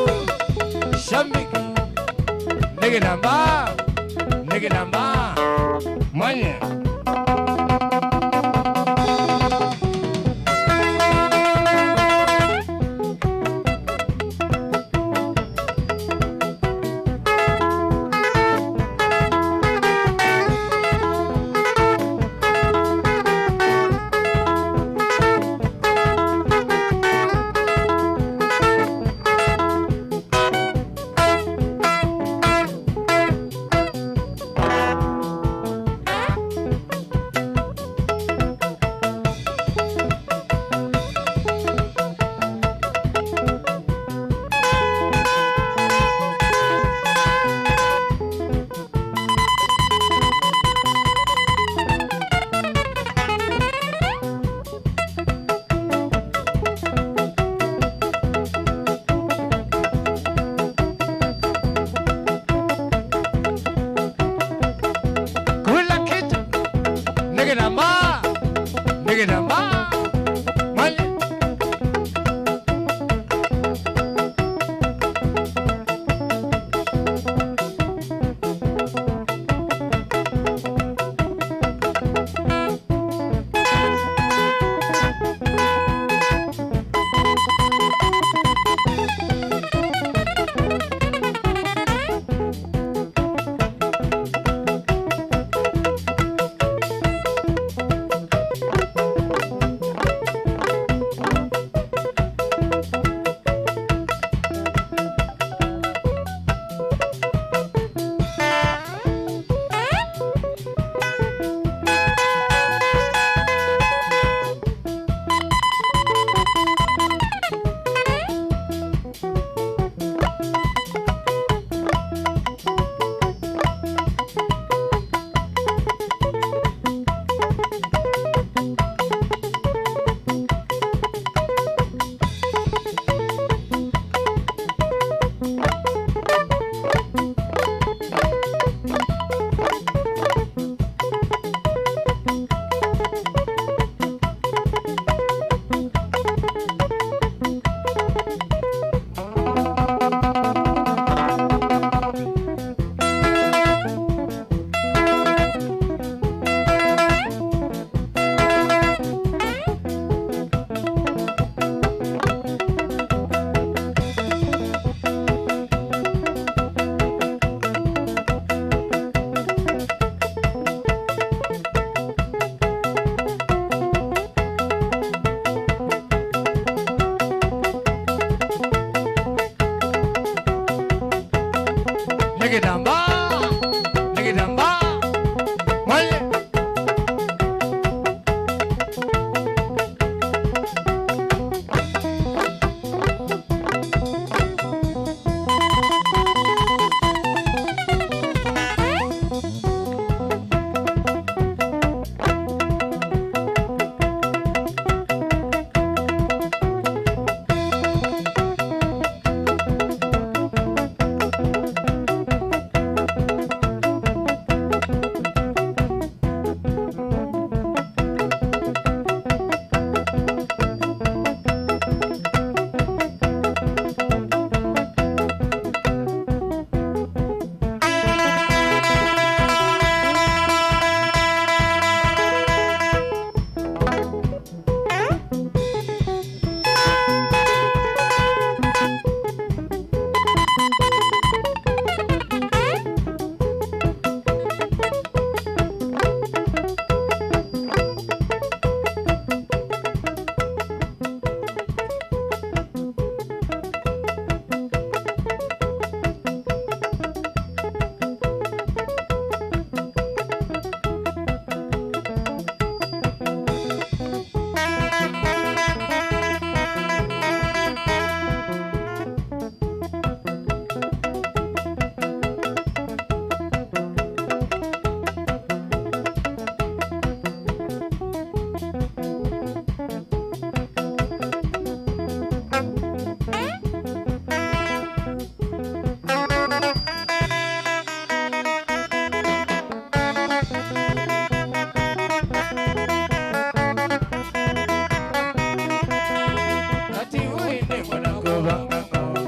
shambiki. Nĩ kĩtambaa, nĩ kĩtambaa. Manye. Kula kitu. Nĩ kĩtambaa. Nĩ kĩtambaa. Manye. Nĩ kĩtambaa, nĩ kĩtambaa. Mwaye. Kati ũĩ nĩngwenda kũvanga ngoma.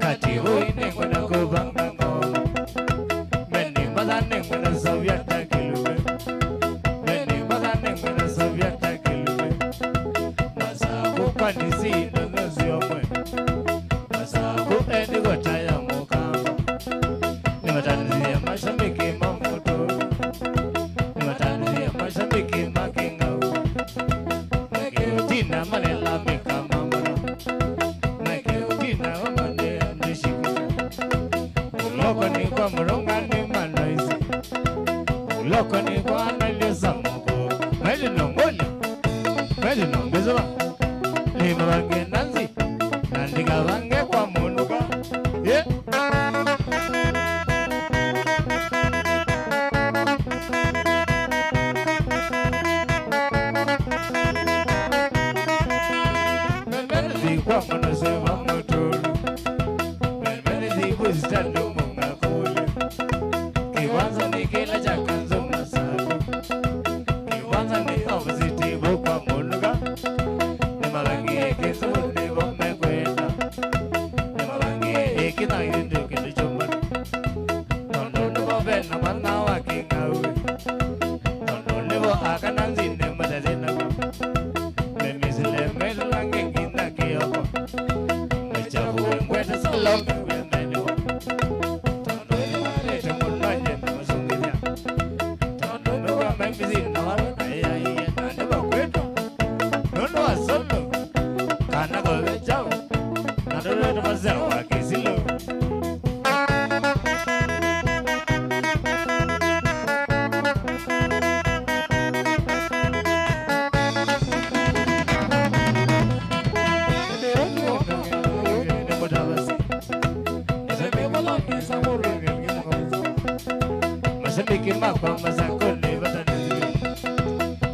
Kati ũĩ nĩngwenda kũvanga ngoma. Meni mbatha nĩngwenda sovya ta kĩlũme. Meni mbatha nĩngwenda sovya ta kĩlũme. Masaku kwani si ndono ziomwe. Masaku endi kũtaya mũkamba. Nĩmatanĩthie mashabiki ma mũtũlu. Nĩmatanĩthie mashabiki ma kĩng'au. Meke ũtina malela mĩkamba mũno. Meke ũtina ũmane ndĩshikĩte. Uloko nĩ kwa mũrũnga nĩ manoisi. Uloko nĩ kwa analysa moko. Meli no ngoli. Meli no mbizwa. Nĩ mavange nanzi. Na ndikavange kwa mũnuka. Yeah. Memene thikwa mũno seva mũtũlu. Memene thiku zitandũ mũng'akũlĩ. Kĩwanza nĩ kĩla kya kanzũ Masaku. Kĩwanza nĩ opposite vo kwa mũnuka. Nĩ mavangie kĩsũnĩ vo mekwenda. Nĩ mavangie ĩkĩna kĩndũ kĩndũ kyũmba. Tondũ nĩvo ve na mana wa kĩng'au. Tondũ nĩvo aka na nzinĩ matatĩ nako. Memisile metũlange nginya kĩoko. Mĩkyavu ngwete salomi wĩmeniwa. Tondũ nĩmalete mũno nyie nĩmasungĩthya. Tondũ nĩvo memisi na wala na ĩaie na nĩvo kwĩtwa. Nũndũ wa solo. Kana kove kyaũ. Na ndũlete maseo wa kĩsilũ. Mashabiki makwa Masakũ nĩ vatanĩthw'e.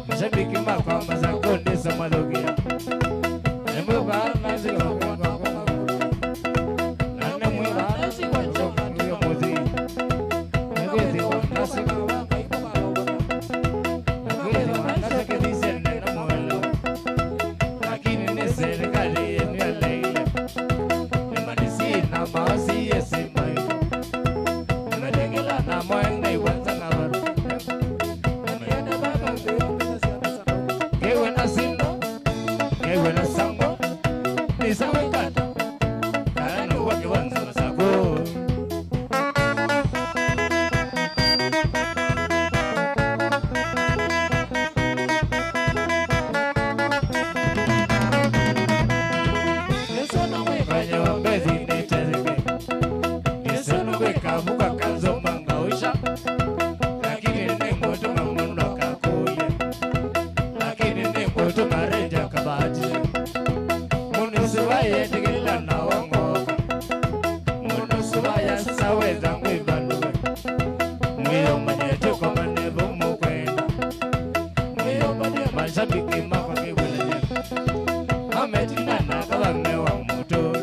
Mashabiki makwa Masakũ nĩ samalũkĩa. Nĩmwĩvaa nasi kwa kwa kwa kwa. Na nĩmwĩvaa nasi kwa kwa kwa kwa mũthĩ. Nĩkwĩthĩwa nasi kwa kwa kwa kwa. Nĩkwĩthĩwa nasi kĩthisye nene mũelo. Lakini nĩ serikali yenu yaleile. Nĩmanisi na maosi yesi maitũ. Nĩmatengela na moe na iwanza na varu. Nĩmatengela na varu. Ngewe na sindo. Wetha ngwĩvalũe. Mwĩyũmbany'e tũkomane vau mũkwenda. Mwĩyũmbany'e mashabiki makwa kĩwĩlany'a. Ametinda na kavame wa mũtũlũ.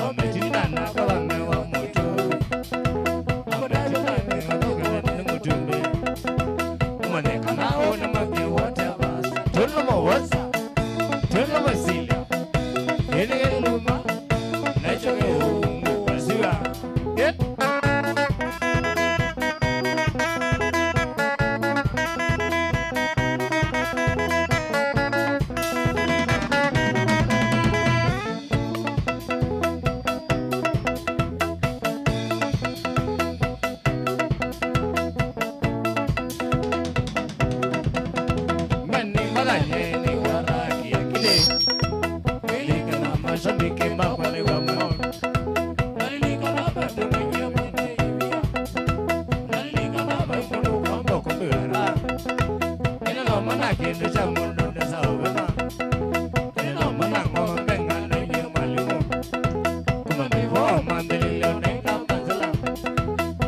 Ametinda na kavame wa mũtũlũ. Ametinda na kavame wa mũtũlũ. Ũmanye kana ũnĩ makĩwota vasa. Tũnũmũwosa. Tũnũmũsilya. Ĩnĩ kĩluma. Nakyo kĩungu wasiwa. Mani madanyeni waraki akili. Kwĩlika na mashabiki makwa nĩ wa mũno. Nalilikana vandũ naingia mĩnĩ ivia. Nalilikana vandũ kwa mboko mbĩwara. Ĩno no mana kĩndũ kya mũndũ ndesa ũvema. Ĩno no mana ng'ombe ng'ano-inĩ mwalimũ. Kuma mĩvo mambĩlĩlyo naenda manzela.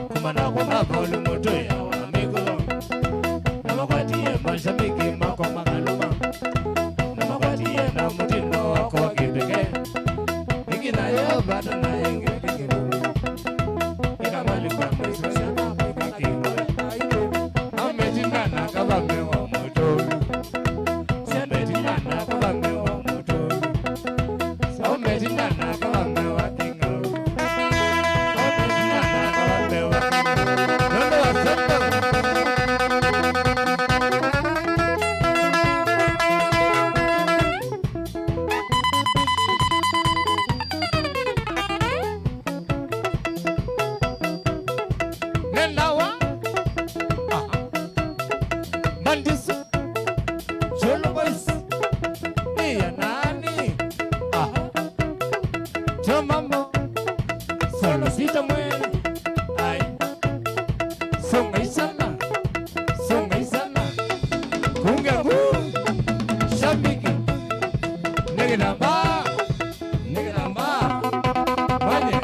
Kuma na kuma volu mũtũya wa mĩkũlo. Na makwatie mashabiki makwa makalũma. Na makwatie na mũtindo wakwa wa kĩpekee. Ĩngĩ nayo vata na ĩngĩ ndĩkĩlũma. Ĩkamali kwa mwisho syana mwĩka kĩng'ola. Ametinda na kavame wa mũtũlũ. Ametinda na kavame wa mũtũlũ. Ametinda na kavame wa kĩng'ola. Ametinda na kavame wa kĩng'ola. Nũndũ wa soko. Nenda wa? Aha. Mandisu. Cholo boys. Iya nani? Aha. Chomambo. Solo sita mwene. Ai. Songa isana. Songa isana. Kunga ngu. Shabiki. Nigga namba. Nigga namba. Manye.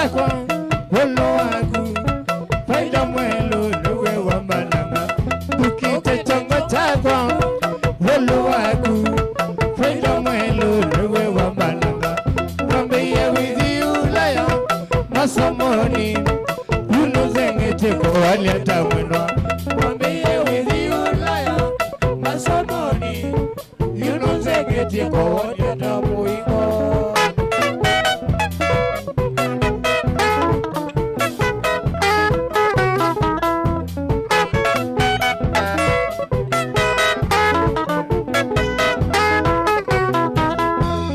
Kwa ĩũlũ waku, Faida Mwelu nĩwe wambananga. Thukĩte kyongo kyakwa ĩũlũ waku, Faida Mwelu nĩwe wambananga. Wambĩĩe wĩthi Ulaya masomoni, yu nũnzeng'etye kũwalya ta mwendwa. Wambĩĩe wĩthi Ulaya masomoni, yu nũnzeng'etye kũwalya ta mũingo.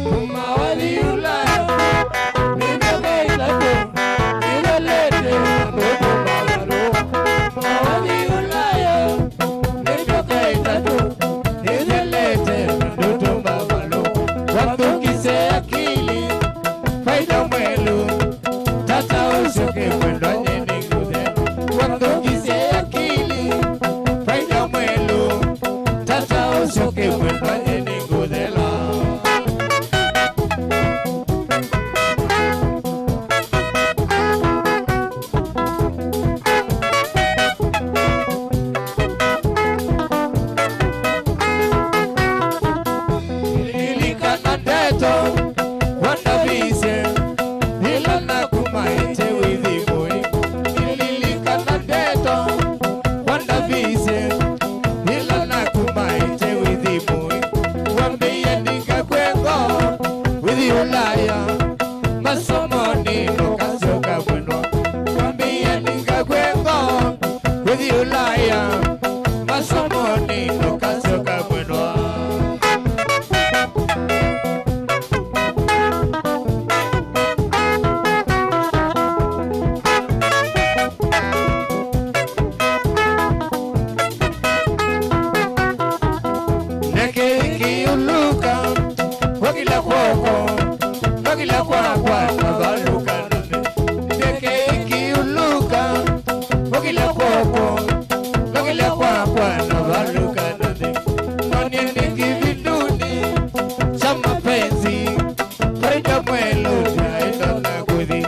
Kuma wathi Ulaya, nĩ myaka ĩtatũ ĩthelete, ndũtũma valũa. Kuma wathi Ulaya, nĩ myaka ĩtatũ ĩthelete, ndũtũma valũa. Wathũkisye akili, Faida Mwelu, tata ũsyoke mwendwa, nyeni ngũthela. Wathũkisye akili, Faida Mwelu, tata ũsyoke mwendwa, nyeni ngũthela. Lilikana ndeto wandavisye, ĩla nakumaĩte wĩthi mũĩ. Lilikana ndeto wandavisye, ĩla nakumaĩte wĩthi mũĩ. Wambĩĩe ndingakw'e ngoo wĩthi Ulaya, masomoni ndũkasyoka mwendwa. Wambĩĩe ndingakw'e ngoo wĩthi Ulaya, masomoni ndũkasyoka mwendwa. Ndeke ĩkĩũlũka, vakila kw'oko, vakila kwakwa, navalũka. Ndeke ĩkĩũlũka, vakila kw'oko, vakila kwakwa, navalũka nthĩ. Nonie nĩ kĩvindunĩ kya mapenzi, Faida Mwelu nĩaĩtonya kũthi.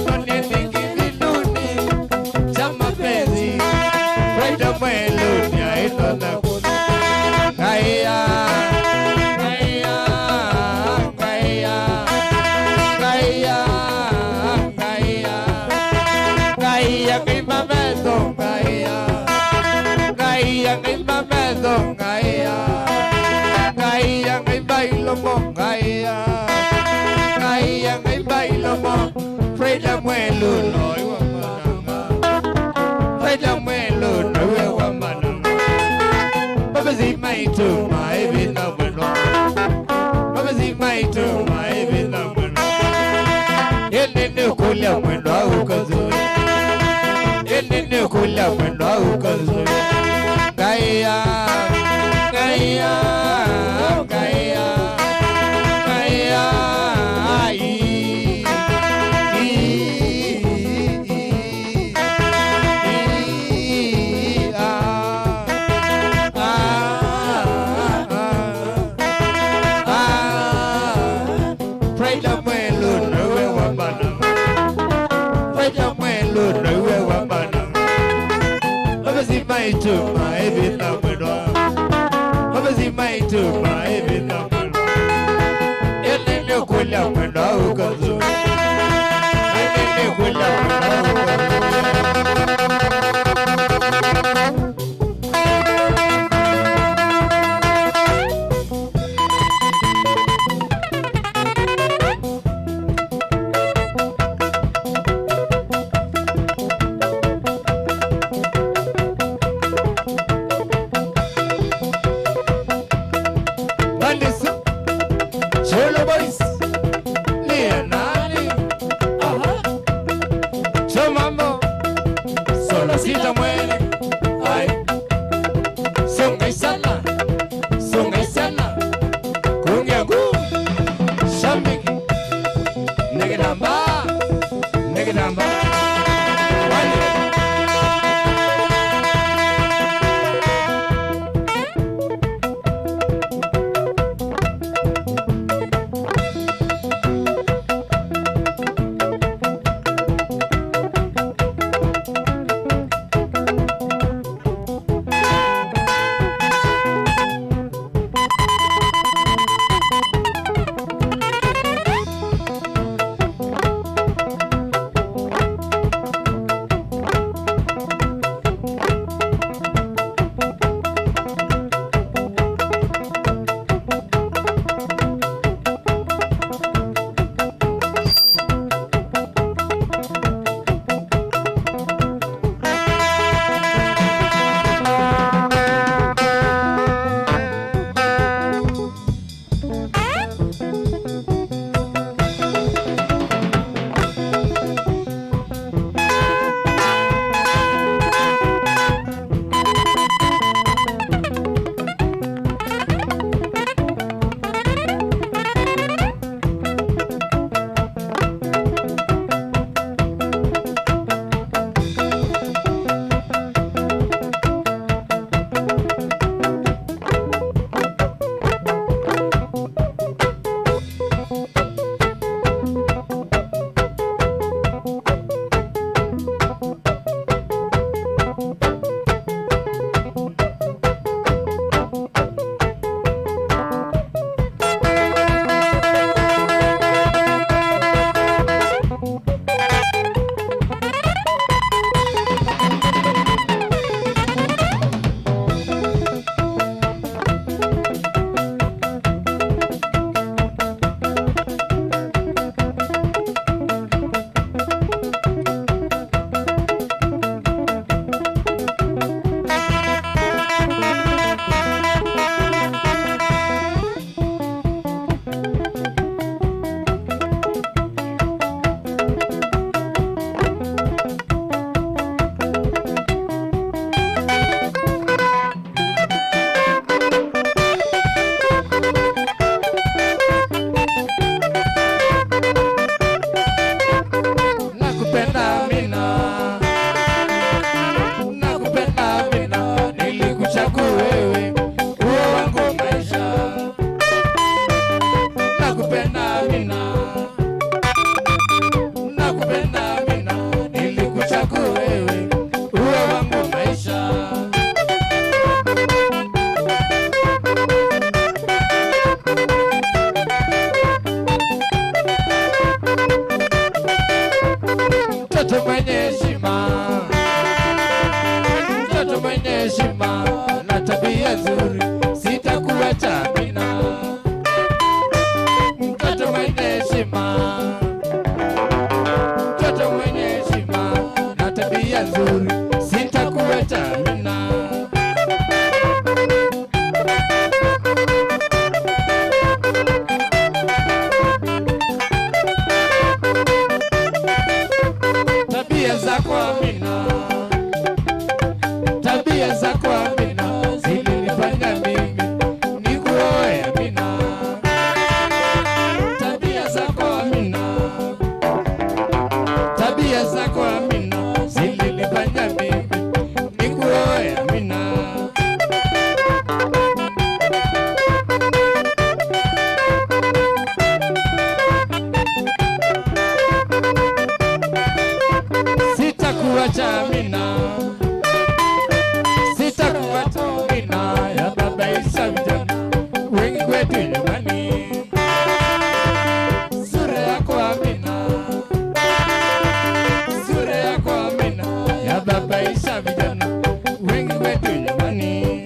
Nonie nĩ kĩvindunĩ kya mapenzi, Faida Mwelu nĩaĩtonya kũthi. Ngaĩa, ngaĩa, ngaĩa, ngaĩa, ngaĩa, ngaĩa, ngaima metho, ngaĩa, ngaĩa, ngaima metho, ngaĩa, ngaĩa, ngaima ilomo, ngaĩa, ngaĩa, ngaima ilomo. Faida Mwelu noiwe mwananga. Faida Mwelu noiwe wa mwananga. Mavĩzi maitũ maĩvĩtha mwendwa. Mavĩzi maitũ maĩvĩtha mwendwa. Ĩndĩ nĩũkũlya mwendwa ũkazũe. Ĩndĩ nĩũkũlya mwendwa ũkazũe. Ngaĩa, ngaĩa, ngaĩa, ngaĩa, ii, ii, ii, ii, ah, ah, ah, ah. Faida Mwelu noiwe wa mbana. Faida Mwelu noiwe wa mbana. Mavĩzi maitũ maĩvĩtha mwendwa. Mavĩzi maitũ maĩvĩtha mwendwa. Ĩndĩ nĩũkũlya mwendwa ũkazũe. Ĩndĩ nĩũkũlya mwendwa ũkazũe. Sitakuacha Amina. Tabia zako Amina, tabia zako Amina zilinifanya mimi nikuoe Amina. Tabia zako Amina, tabia zako Amina zilinifanya mimi nikuoe Amina. Sitakuacha Amina, sitakuacha Amina, ya baba isha vijana wengi kwetu nyumbani. Sura yako Amina, sura yako Amina, ya baba isha vijana wengi kwetu nyumbani.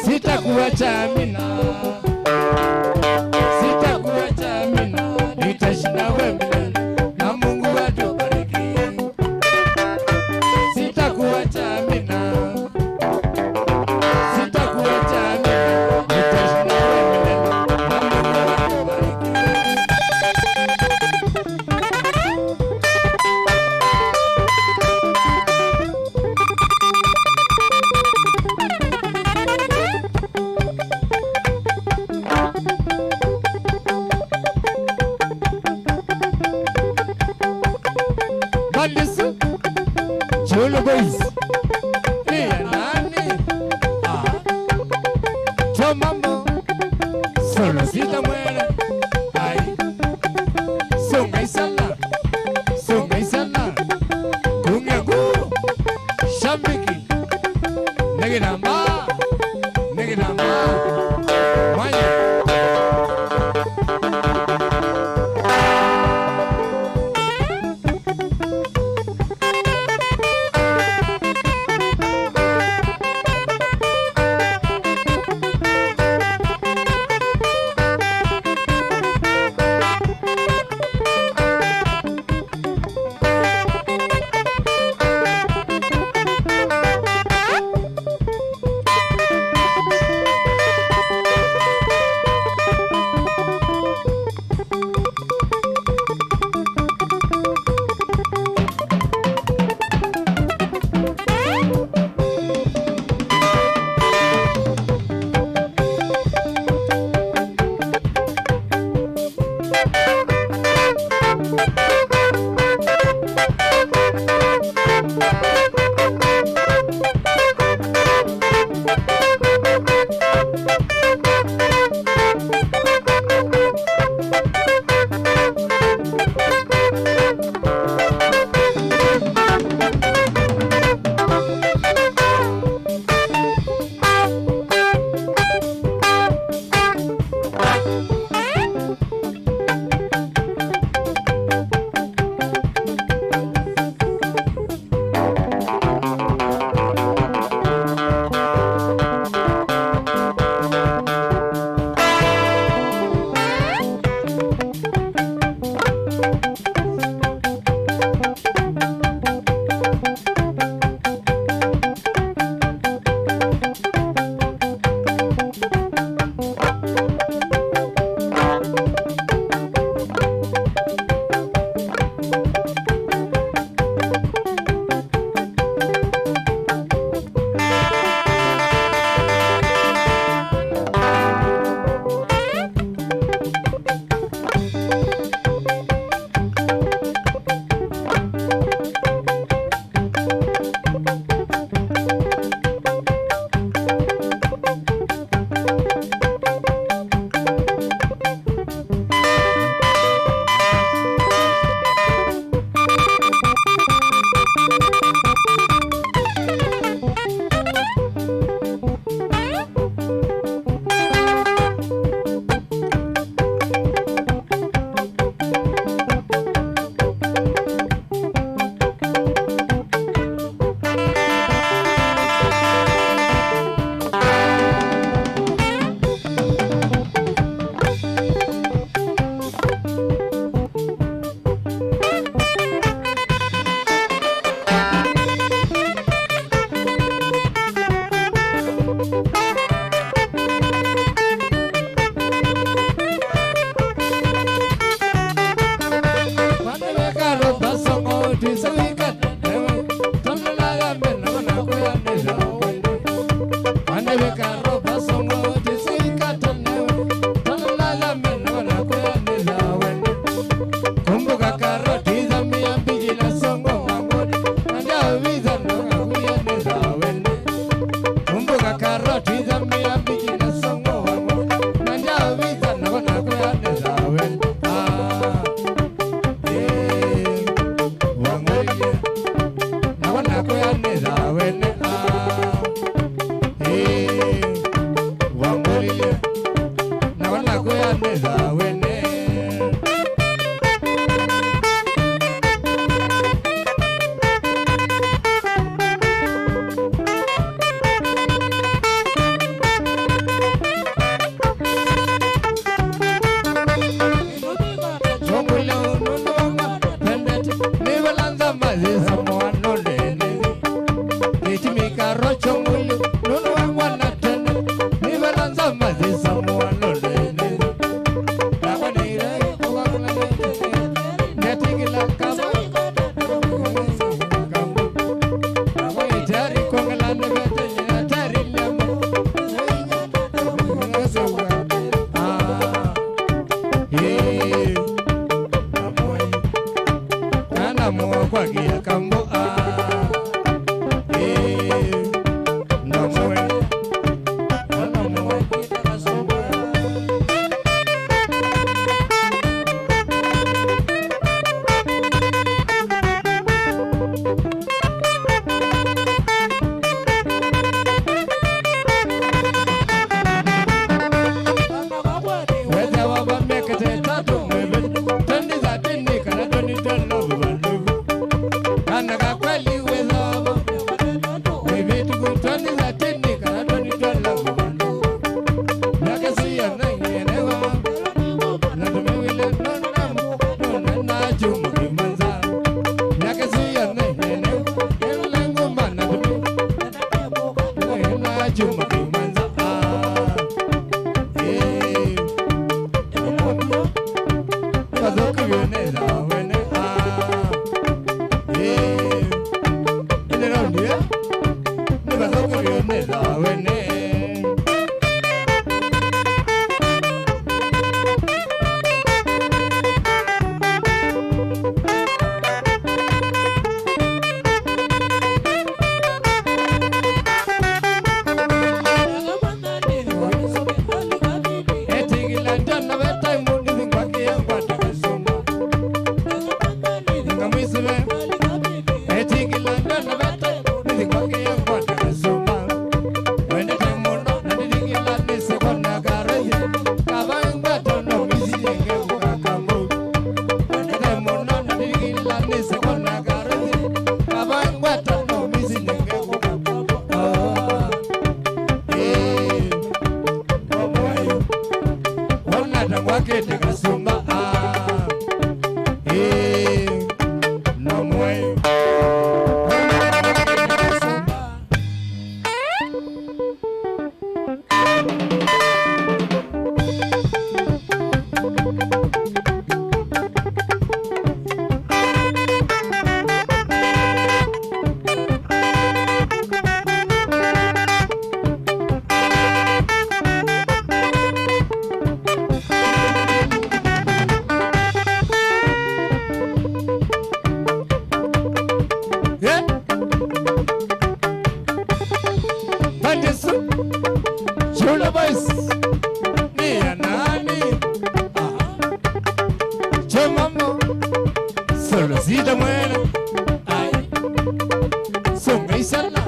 Sitakuacha Amina, sitakuacha Amina, nitashinda wewe milele, na Mungu atubariki. Sitakuacha Amina, sitakuacha Amina, nitashinda wewe milele, na Mungu atubariki. Malisu, Chulu Boys. Pia nani? Ah. Chomamo. Solo sita mwene. Ai. Songa isala. Songa isala. Kunga kuu. Shambiki. Nĩgĩtambaa, nĩgĩtambaa. Mwanya. Nakwĩa nĩ thaa wene, ah. Ĩĩ, wambũlilye. Nakwa nakwĩa nĩ thaa wene. Nĩvala nzama yĩsamũa nũndũ nĩ kĩtumi karo kyongulu nũndũ wa mwana tene. Nĩvala nzama yĩsamũa nũndũ nĩ nakwa nĩire kũvakulanyete. Ndetikila kama nakwa ĩtari kongela nĩvete ĩtari lemo. Ah, ĩĩ. Kana mũo kwa kĩa kambo, ah, ĩĩ, na mũe, kana mũo kwĩta kasũmba. Wetha wava mekete tatu mwĩvĩtu, twenty thirteen kana twenty twelve vandũ vu. Kana ka kweli wetha wava mwĩvĩtu ku twenty thirteen kana twenty twelve vandũ vu. Myaka ĩsu yonthe nĩnewa, na tũmĩw'ĩle nona, nona na chuma kĩmanza. Myaka ĩsu yonthe nĩnewa, nĩnengũma na tũmĩw'ĩle. Ĩna chuma kĩmanza, ah, ĩĩ. Nĩvathũkĩw'e nĩ thaa wene, ah, ĩĩ. Ĩndĩ no ndiye, nĩvathũkĩw'e nĩ thaa wene. Etigila ndana vetaimũ nĩthi ngwakie ngwata kasũmba. Ngamwĩsĩve. Etigila ndana vetaimũ nĩthi ngwakie ngwata kasũmba. Wendete mũno na nĩthingila nĩsĩkwa na karaithi. Kavaĩ ngwata no mĩsi yenge kũkaka mũu. Wendete mũno na nĩthingila nĩsĩkwa na karaithi. Kavaĩ ngwata no mĩsi yenge kũkaka mũu. Ah. Ĩĩ, no mwayo. Wona ta ngwakĩte kasũmba, ah. Ĩĩ, no mwayo. Wona ta ngwakĩte kasũmba. Yeah. Thank you, sir. Chula Boys. Ni ya nani? Aha. Chemamo. Solo sita mwene. Ai. Sunga isala.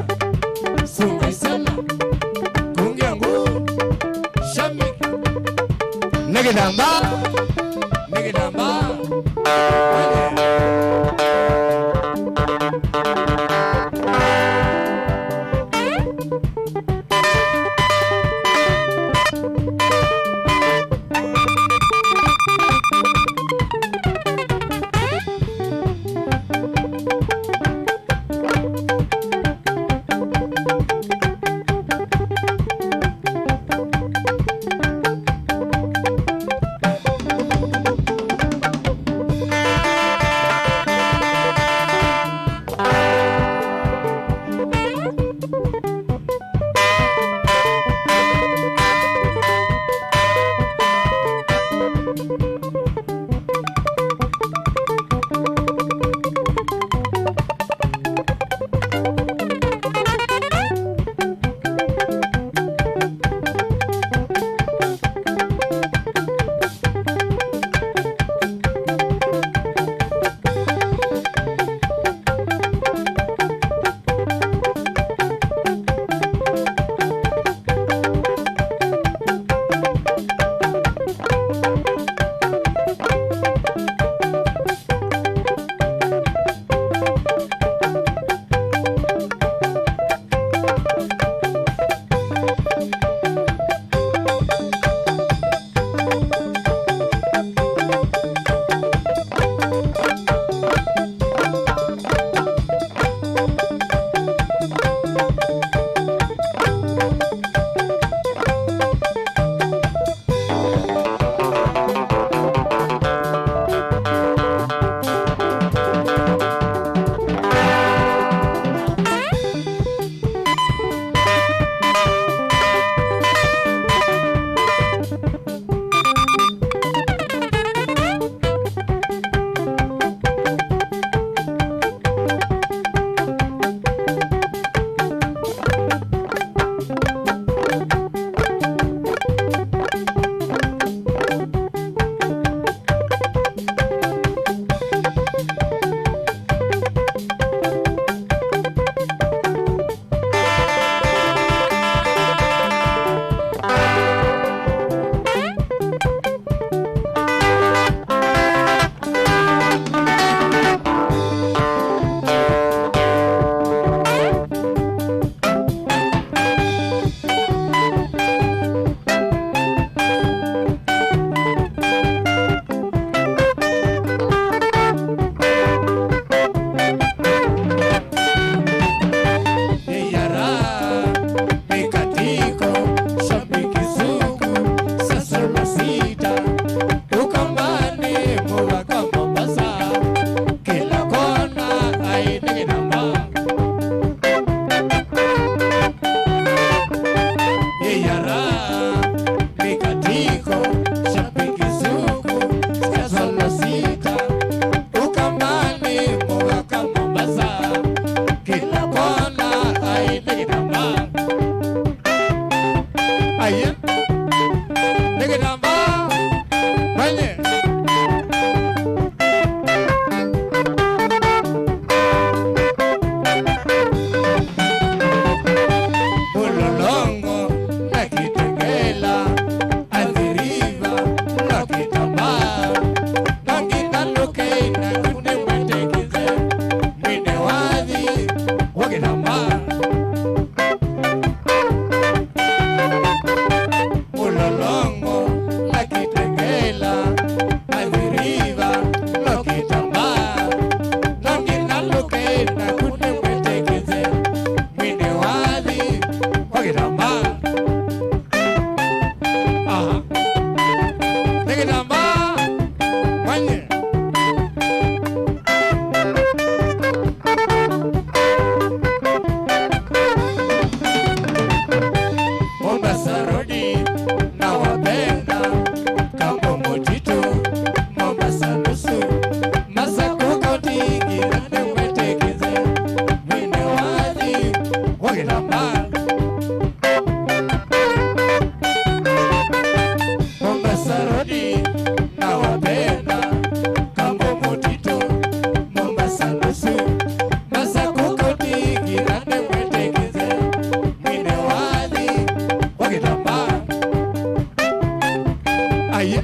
Sunga isala. Kungia nguu. Shamik. Nĩ kĩtambaa. Nĩ kĩtambaa. Kĩtamba. Mũlolongo na Kitengela, Athi River, no Kĩtamba. No nginya lũke na kune mwĩtĩkĩze, mwini wa athi, kwa Kĩtamba. Aha. Nĩ Kĩtamba. Mwanye. Mombasa Road, nawapenda, Kambo Mutito, Mombasa nusu, Masako County, nginya nĩmwĩtĩkĩze, mwini wa athi, kwa Kĩtamba. Mombasa Road, nawapenda, Kambo Mutito, Mombasa nusu, Masako County, nginya nĩmwĩtĩkĩze, mwini wa athi, kwa Kĩtamba. Aye.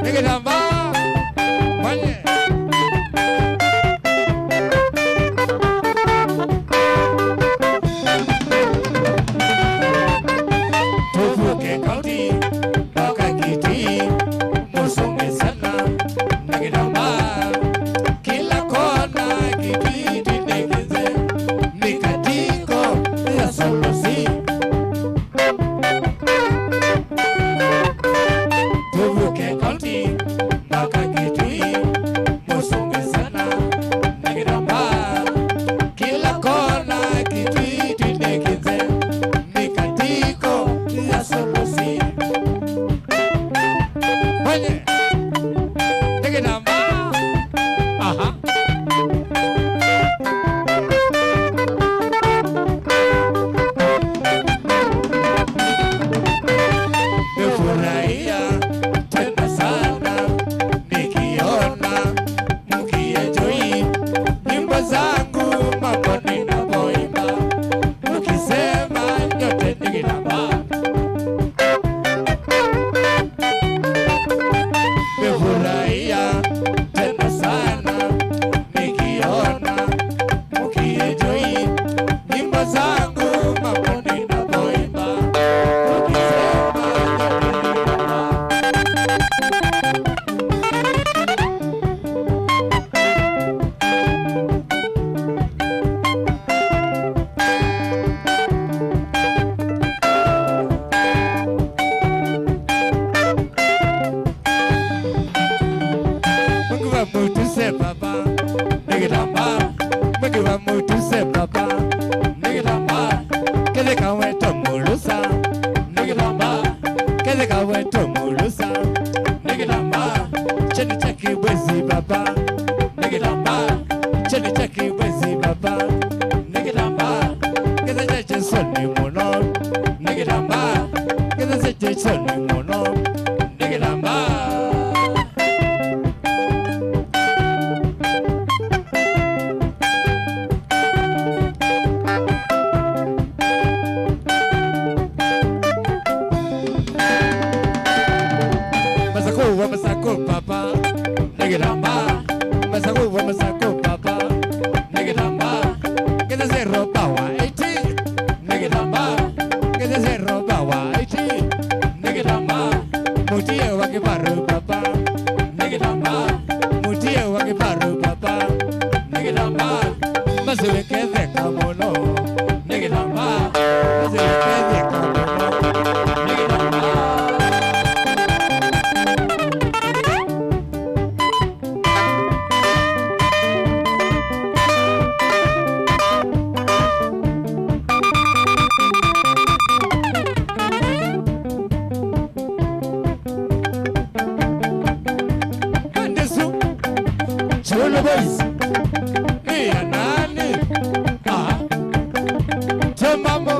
Nĩ Kĩtamba. Mwanye. Tũvuke kaunti mpaka Kitui, mũsũnge sana, nĩ Kĩtamba. Kĩla kona Kitui twĩtĩkĩze, mĩkatiko ya Solosi. Tũvuke kaunti mpaka Kitui, mũsũnge sana, nĩ Kĩtamba. Kĩla kona Kitui twĩtĩkĩze, mĩkatiko ya Solosi. Mwanye, nĩ Kĩtamba. Aha. Nimefurahia tena sana nikiona mkienjoy nyimbo zangu, mambo ninapoimba, mkisema nyote ni Kĩtamba. Nimefurahia tena sana nikiona mkienjoy nyimbo zangu, mambo ninapoimba, mkisema nyote ni Kĩtamba. Mungu wa mutu se baba, nĩ Kĩtamba. Mungu wa mutu se baba, nĩ Kĩtamba. Ketheka weto mulusa, nĩ Kĩtamba. Ketheka weto mulusa, nĩ Kĩtamba. Cheni cha kibwezi baba, nĩ Kĩtamba. Cheni cha kibwezi baba, nĩ Kĩtamba. Ketheka cha Jesũ nĩ mũno, nĩ Kĩtamba. Ketheka cha Jesũ nĩ mũno, nĩ Kĩtamba. Masako wa Masako papa, nĩ Kĩtamba. Masako wa Masako papa, nĩ Kĩtamba. Ketheka roba wa eighty, nĩ Kĩtamba. Ketheka roba wa eighty, nĩ Kĩtamba. Mutie wa kibaru papa, nĩ Kĩtamba. Mutie wa kibaru papa, nĩ Kĩtamba. Masiwe ketheka mũno, nĩ Kĩtamba. Masiwe ketheka mũno, nĩ Kĩtamba. Kandesu, Cholo Boys, ni ya nani? Ah, Temamo.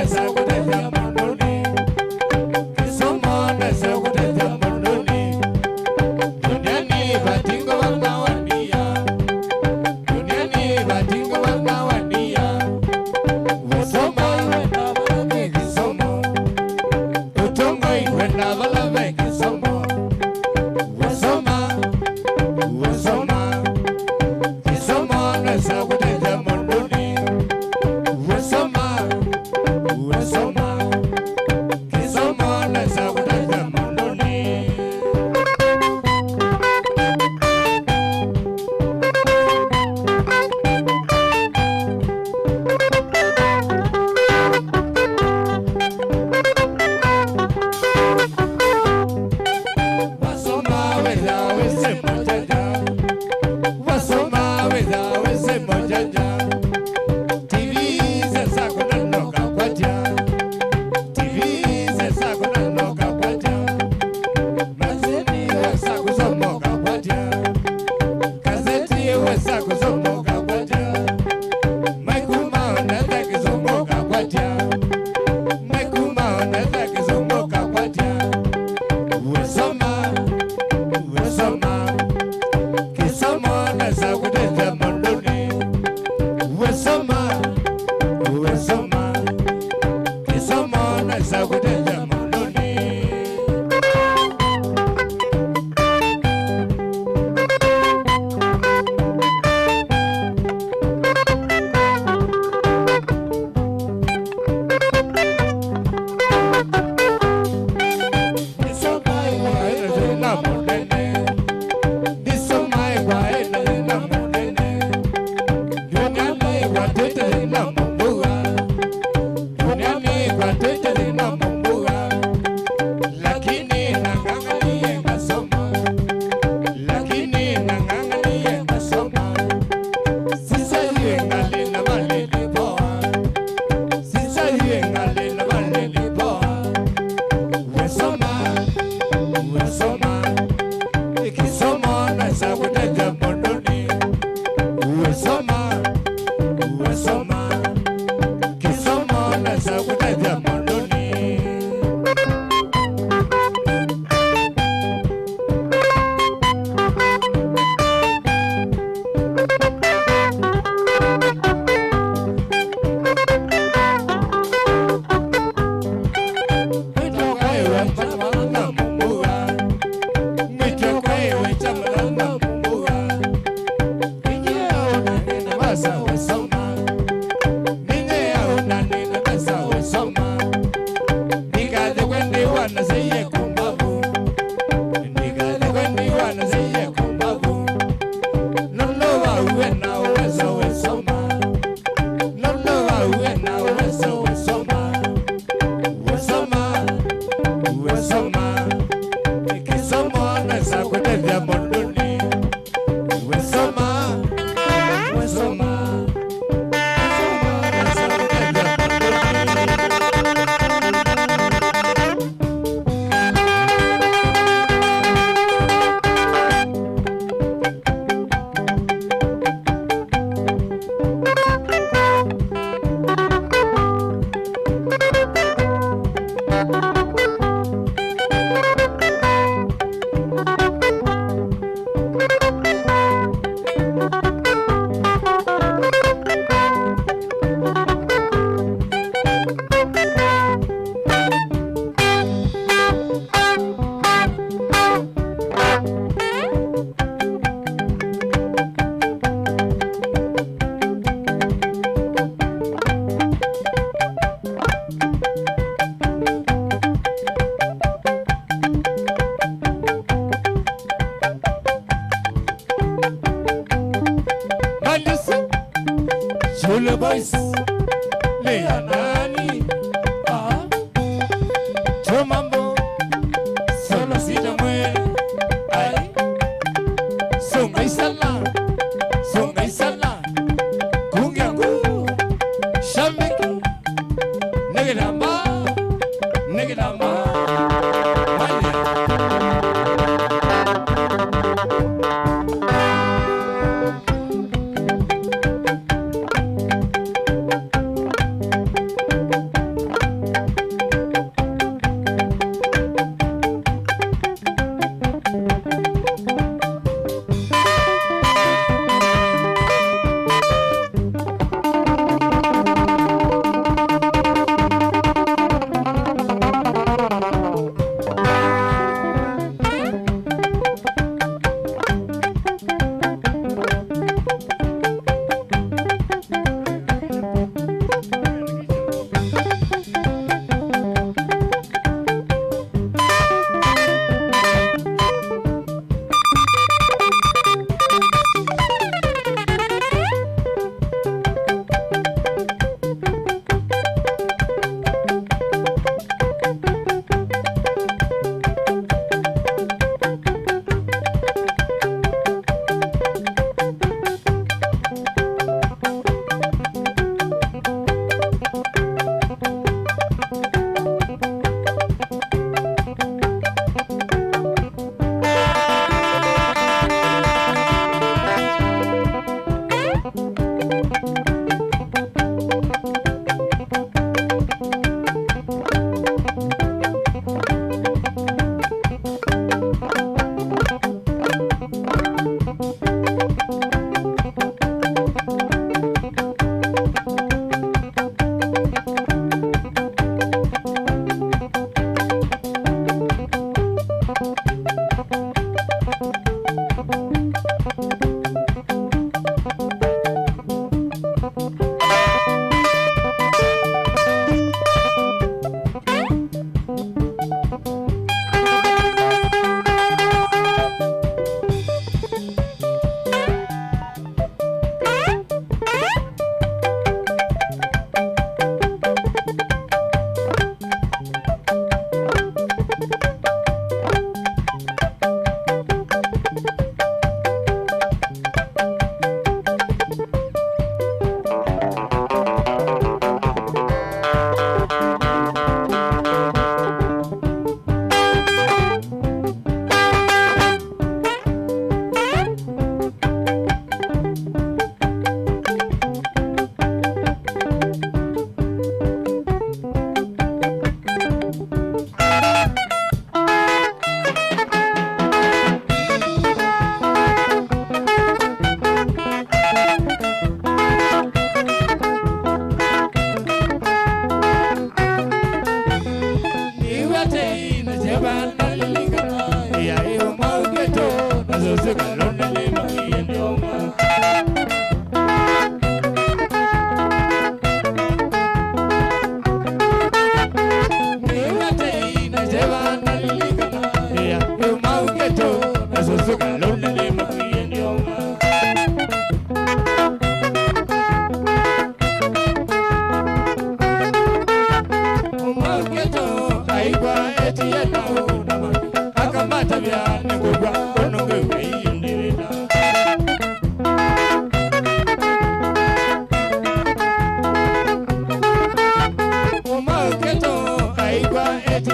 nesa kũtethya mũndũnĩ. Kĩsomo nesa kũtethya mũndũnĩ. Duniani vatingwa vana wandia. Duniani vatingwa vana wandia. Wesoma wenda vala ve kĩsomo. Ũtongoi wenda vala ve kĩsomo. Wesoma, wesoma. Kĩsomo nesa kũtethya mũndũnĩ. Wesoma, wesoma. Kĩsomo nesa kũtethya mũndũnĩ. Wasoma wĩthĩawa wĩsĩ mũjanja. Wasoma wĩthĩawa wĩsĩ mũjanja. T V sesa kũna no kakwatya. T V sesa kũna no kakwatya. Magazeti wesa kũsoma ũkakwatya. Gazeti wesa kũsoma ũkakwatya. Maikuma onetha kĩsũngũ ũkakwatya. Maikuma onetha kĩsũngũ ũkakwatya. Wesoma, wesoma. Kĩsomo nesa kũtethya mũndũnĩ. Wesoma, wesoma. Kĩsomo nesa kũtethya mũndũnĩ. Nĩsoma ĩkwa ĩna thĩna mũnene. Nĩsoma ĩkwa ĩna thĩna mũnene. Duniani ĩkwa twĩte thĩna mũmbũa. Duniani ĩkwa twĩte thĩna mũmbũa. Lakini nang'ang'anie ngasoma. Lakini nang'ang'anie ngasoma. Sisaiwe ngalĩ na malĩlĩ voa. Sisaiwe ngalĩ na malĩlĩ voa. Wesoma, wesoma. Kĩsomo nesa kũtethya mũndũnĩ. Wesoma, wesoma. Kĩsomo nesa kũtethya mũndũnĩ. Mĩtũka ĩwe kyama na mũmbũa. Mĩtũka ĩwe kyama na mũmbũa. Ninye auna nina basa wesoma. Ninye auna nina basa wesoma. Ndikathikwe ndiwa na seiye kumbavu. Ndikathikwe ndiwa na seiye kumbavu. Nũndũ wa uwe na uwezo wesoma. Nũndũ wa uwe na uwezo wesoma. Wesoma, wesoma. Kĩsomo nesa kũtethya mũndũnĩ. Wesoma, wesoma. Malisi, Shule Boys, Lea Nani, ah, Chomambo, Solo Sita Mwe, ai, Songa Isala, Songa Isala, Kungia Kuu, Shabiki, Nĩkĩtambaa, nĩkĩtambaa. Haya.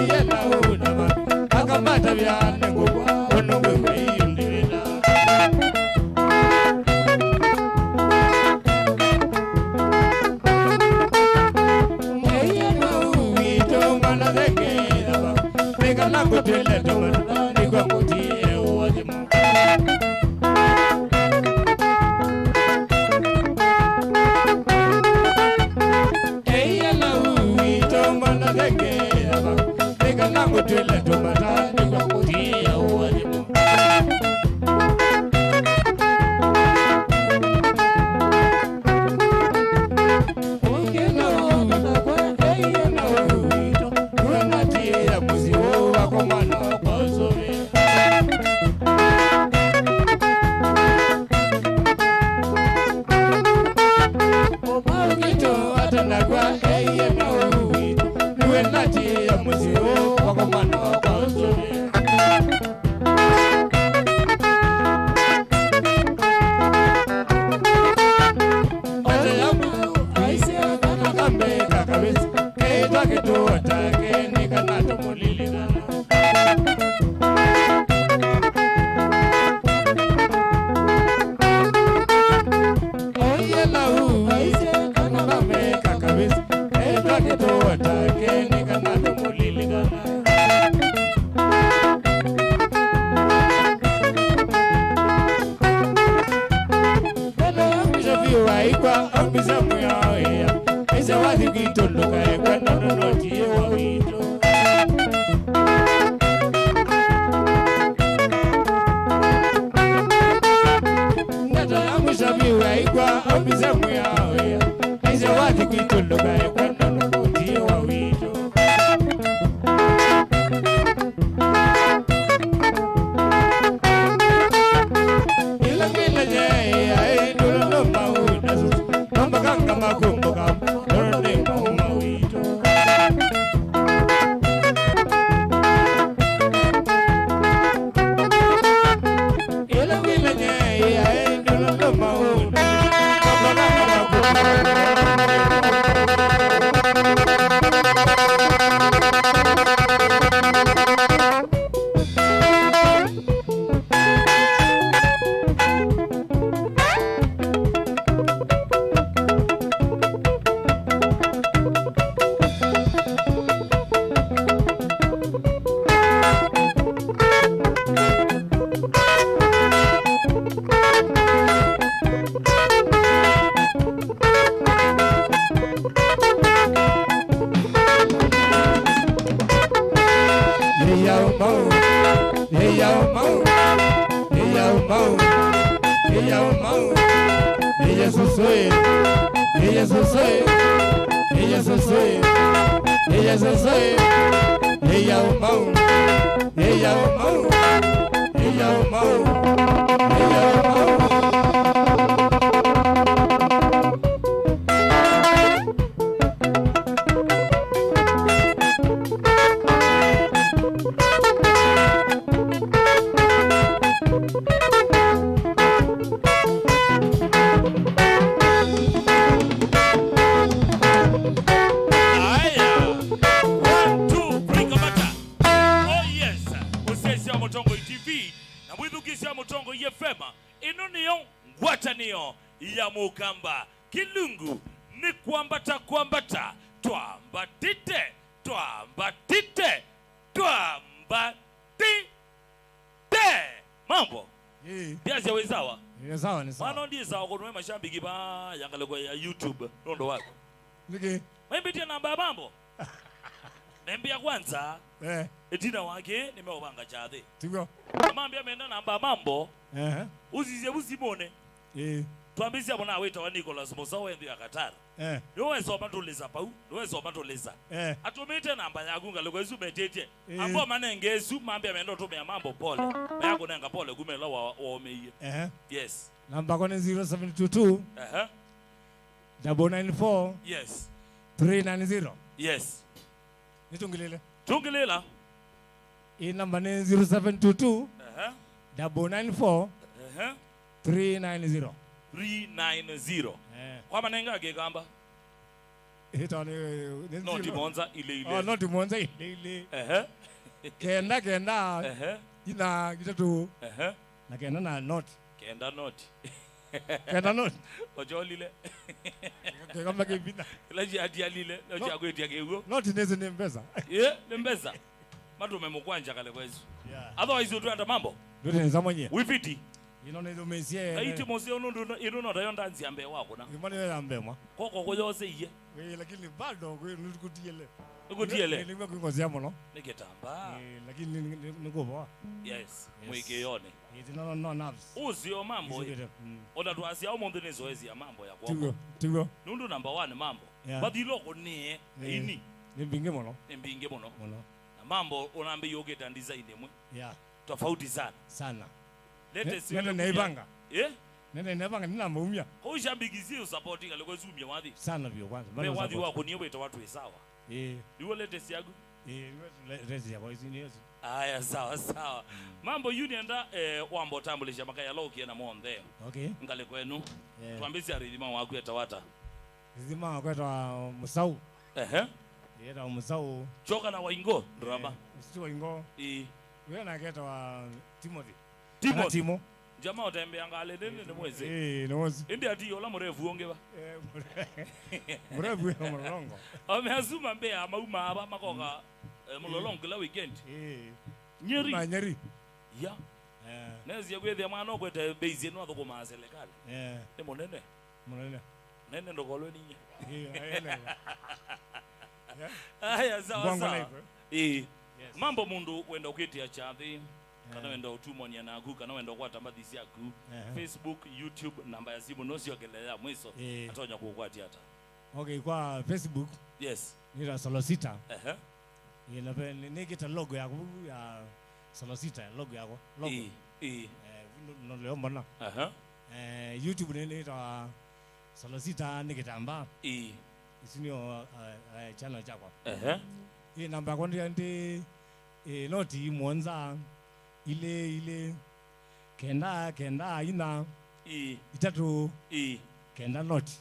Yela ũndama, akamatavya nĩ ngũkwa, ũndũ ngwĩka iyũndĩwĩla. Ngai ena ũwitũ, mwana thengethava, nĩkana ngũtwĩle tũmatũla, nĩkwa ngũtie ũathimo. Ngai ena ũwitũ, mwana thengethava, nĩkana ngũtwĩle tũmata, nĩkwa ngũtie ũathimo. Ũkĩna ũkata kwa Ngai ena ũwitũ, nĩwe natiĩa mũsyĩ ũũ wakwa mwana wakwa ũsũvĩ. Ũmwe ũkĩtũ atanakwa Ngai ena ũwitũ, nĩwe natiĩa mũsyĩ ũũ wakwa mwana wakwa ũsũvĩ. Ate yaku aisye kana kambe kakawĩsĩ, keĩtwa kĩtũo kyake nĩ kana tũmũlilikana. Oiye na uu aisye kana kambe kakawĩsĩ, keĩtwa kĩtũo kyake nĩ kana tũmũlilikana. Mbele ya mwisho vyũ aikwa ambĩsya mwĩao ĩa, ĩsya wathi kwitũ ndũkaekwe nũndũ no tiĩ wa witũ. Ndeto ya mwisho vyũ aikwa ambĩsya mwĩao ĩa, ĩsya wathi kwitũ ndũkaekwe nũndũ no tiĩ wa witũ. Ĩla ngĩna nyeea ĩ ndũla no maũndũ asu, no makanga makũmbũka, ndũla nĩ maũma witũ. Ĩla ngĩna nyeea ĩ ndũla no maũndũ asu, no makanga makũmbũka. Yeyau mau, yeyau mau, yeyau mau, yeyau mau. Yesu soe, Yesu soe, Yesu soe, Yesu soe. Yeyau mau, yeyau mau, yeyau mau, yeyau mau. Aya. One, two, three, kamata. Oh yes. Mũsyaĩĩsya wa Mũtongoi T V na mwĩthukĩĩsya wa Mũtongoi F M. Ĩno nĩyo ngwatanĩo ya Mũkamba. Kĩlungu nĩ kwambata, kwambata, twambatĩte, twambatĩte, twambatĩte. Mambo. Ĩĩ. Ndiasya wĩ sawa? Ĩĩ, sawa, nĩ sawa. Mwana ndiĩ sawa kũnũe mashambiki ba ya ngalĩko ya YouTube nũndũ waku. Nĩkĩ? Maimbĩtie namba ya Mambo. Nembĩa kwanza. Eh. Ĩtina wake nĩmeũvanga kyathĩ. Tiguo. Na mambĩa menda namba ya Mambo. Ehe. Ũsisye vu simũnĩ. Ĩĩ. Twambĩsya mũna wĩtawa Nicholas Mũsaũ e nthĩ ya Qatar. Eh. Nĩwe wesa ũmatũlĩsa pau, nĩwe wesa ũmatũlĩsa. Eh. Atũmĩte namba yaku ngalĩko ĩsu metĩtye. Ĩĩ. Amba ũmanenge ĩsu, mambĩa menda ũtũmĩa Mambo pole. Maya kũnenga pole kuma ĩla wa-, waũmĩie. Ehe. Yes. Namba yakwa nĩ zero seven two two, ehe, double nine four, yes, three nine zero. Yes. Nĩtũngĩlĩle. Tũngĩlĩla. Ĩ namba nĩ zero seven two two, ehe, double nine four, ehe, three nine zero. Three nine zero. Eh. Kwa manenga Kĩkamba. Ĩtwa nĩ, nĩ noti mũonza ilĩ ilĩ. Oh, noti mũonza ilĩ ilĩ. Ehe. Kenda, kenda, ehe, ina, itatũ, ehe, na kenda na noti. Kenda noti. Kenda noti. Ocholile. Kĩkamba kĩvitha. Ila ciatialile, no, no, ciakwĩtia kĩw'ũ. Noti nĩsĩ nĩ mbesa. Ye, nĩ mbesa. Matume mũkwanja kale kwesu. Yeah. Otherwise, ũtwenda mambo? Ndio nĩ samanyie. Wifiti. Ino nĩ thumesie. Aiti mũseo nũndũ ino, ino no tayo ndanzi ya mbee wakuna. Imo nĩ ya mbee mwa. Koko kũyoseiye. Wĩ, lakini bado kwĩ nĩtukutiele. Nĩkutiele. Nĩ, nĩ, nĩ kwĩngozia mũno. Nĩ kĩtambaa. Eh, lakini nĩ, nĩ, nĩ kũvoa. Yes, yes. Mwĩkĩone. Ĩĩ, no, no, no nerves. Ũsio mambo, ĩ. Ĩsukĩte. Mm. Ona twasya ũmũnthĩ nĩ zoezi ya mambo ya kwoko. Tiguo, tiguo. Nũndũ number one mambo. Yeah. Mathilo kũnie, eh, ini. Nĩ mbingĩ mũno. Nĩ mbingĩ mũno. Mũno. Na mambo ũnambĩie ũkĩta design ĩmwe. Yeah. Tofauti sana. Sana. Latest. Ne-, nene naivanga. Eh? Nene naivanga, nina maumia. Kwa ushabiki si usapoti kale kwa zumia wathi. Sana vyo kwanza. Mbe wathi wako niwe wete watu sawa. Eh. Niwe latest yaku? Eh, niwe le-, latest yako, hizi ni hizi. Aya, sawa, sawa. Mm. Mambo yu nĩenda, eh, wamba ũtambũlĩsya makaya lokie na monthe. Okay. Ngalĩko ĩno. Eh. Twambĩsya rĩthima waku etawata. Rĩthima waku etwa Mũsau. Ehe. Etwa Mũsau. Choka na Waingo, drama. Eh, Mũsau Waingo. Ĩĩ. Wĩna ketwa Timothy. Timothy. Kana Timo. Jama ũtembea ngalĩ nene nĩ mwezi. Eh, nĩ mwezi. Ĩndĩ ati ũla mũrefu ũngĩ va? Eh, mũre-, mũrefu wĩ Mũlolongo. Ameazuma mbea mauma ava makoka, eh, Mũlolongo kila weekend. Eh. Nyeri. Na Nyeri. Ya. Eh. Nezie kwĩthĩa mwana ũkwete base ĩno athũkũmaa serikali. Eh. Nĩ mũnene. Mũnene. Nene ndokolwe ninye. Eh, ayenele. Yeah. Aya, sawa, sawa. Live, eh? Eh. Yes. Mambo mũndũ wenda ũkĩtia chathi, kana, eh, wenda ũtumonia naku, kana wenda ũkwata mbathi syaku, ehe, Facebook, YouTube, namba ya simu, no siokele ya mwiso, eh, atonya kũkwati ata? Okay, kwa Facebook, yes, nĩta Solosita. Ehe. Ĩĩ, na ve-, nĩ-, nĩkĩta logo yaku ya Solosita, logo yakwa, logo. Ĩĩ, ĩĩ. Eh, no, no leo mbona. Aha. Eh, YouTube nĩ, nĩtawa Solosita nĩ kĩtambaa. Ĩĩ. Isu nĩo, eh, eh, channel chakwa. Ehe. Ĩĩ, namba yakwa ndi, ndi, ĩĩ, noti mũonza, ilĩ, ilĩ, kenda, kenda, ina, ĩĩ, itatũ, ĩĩ, kenda, noti.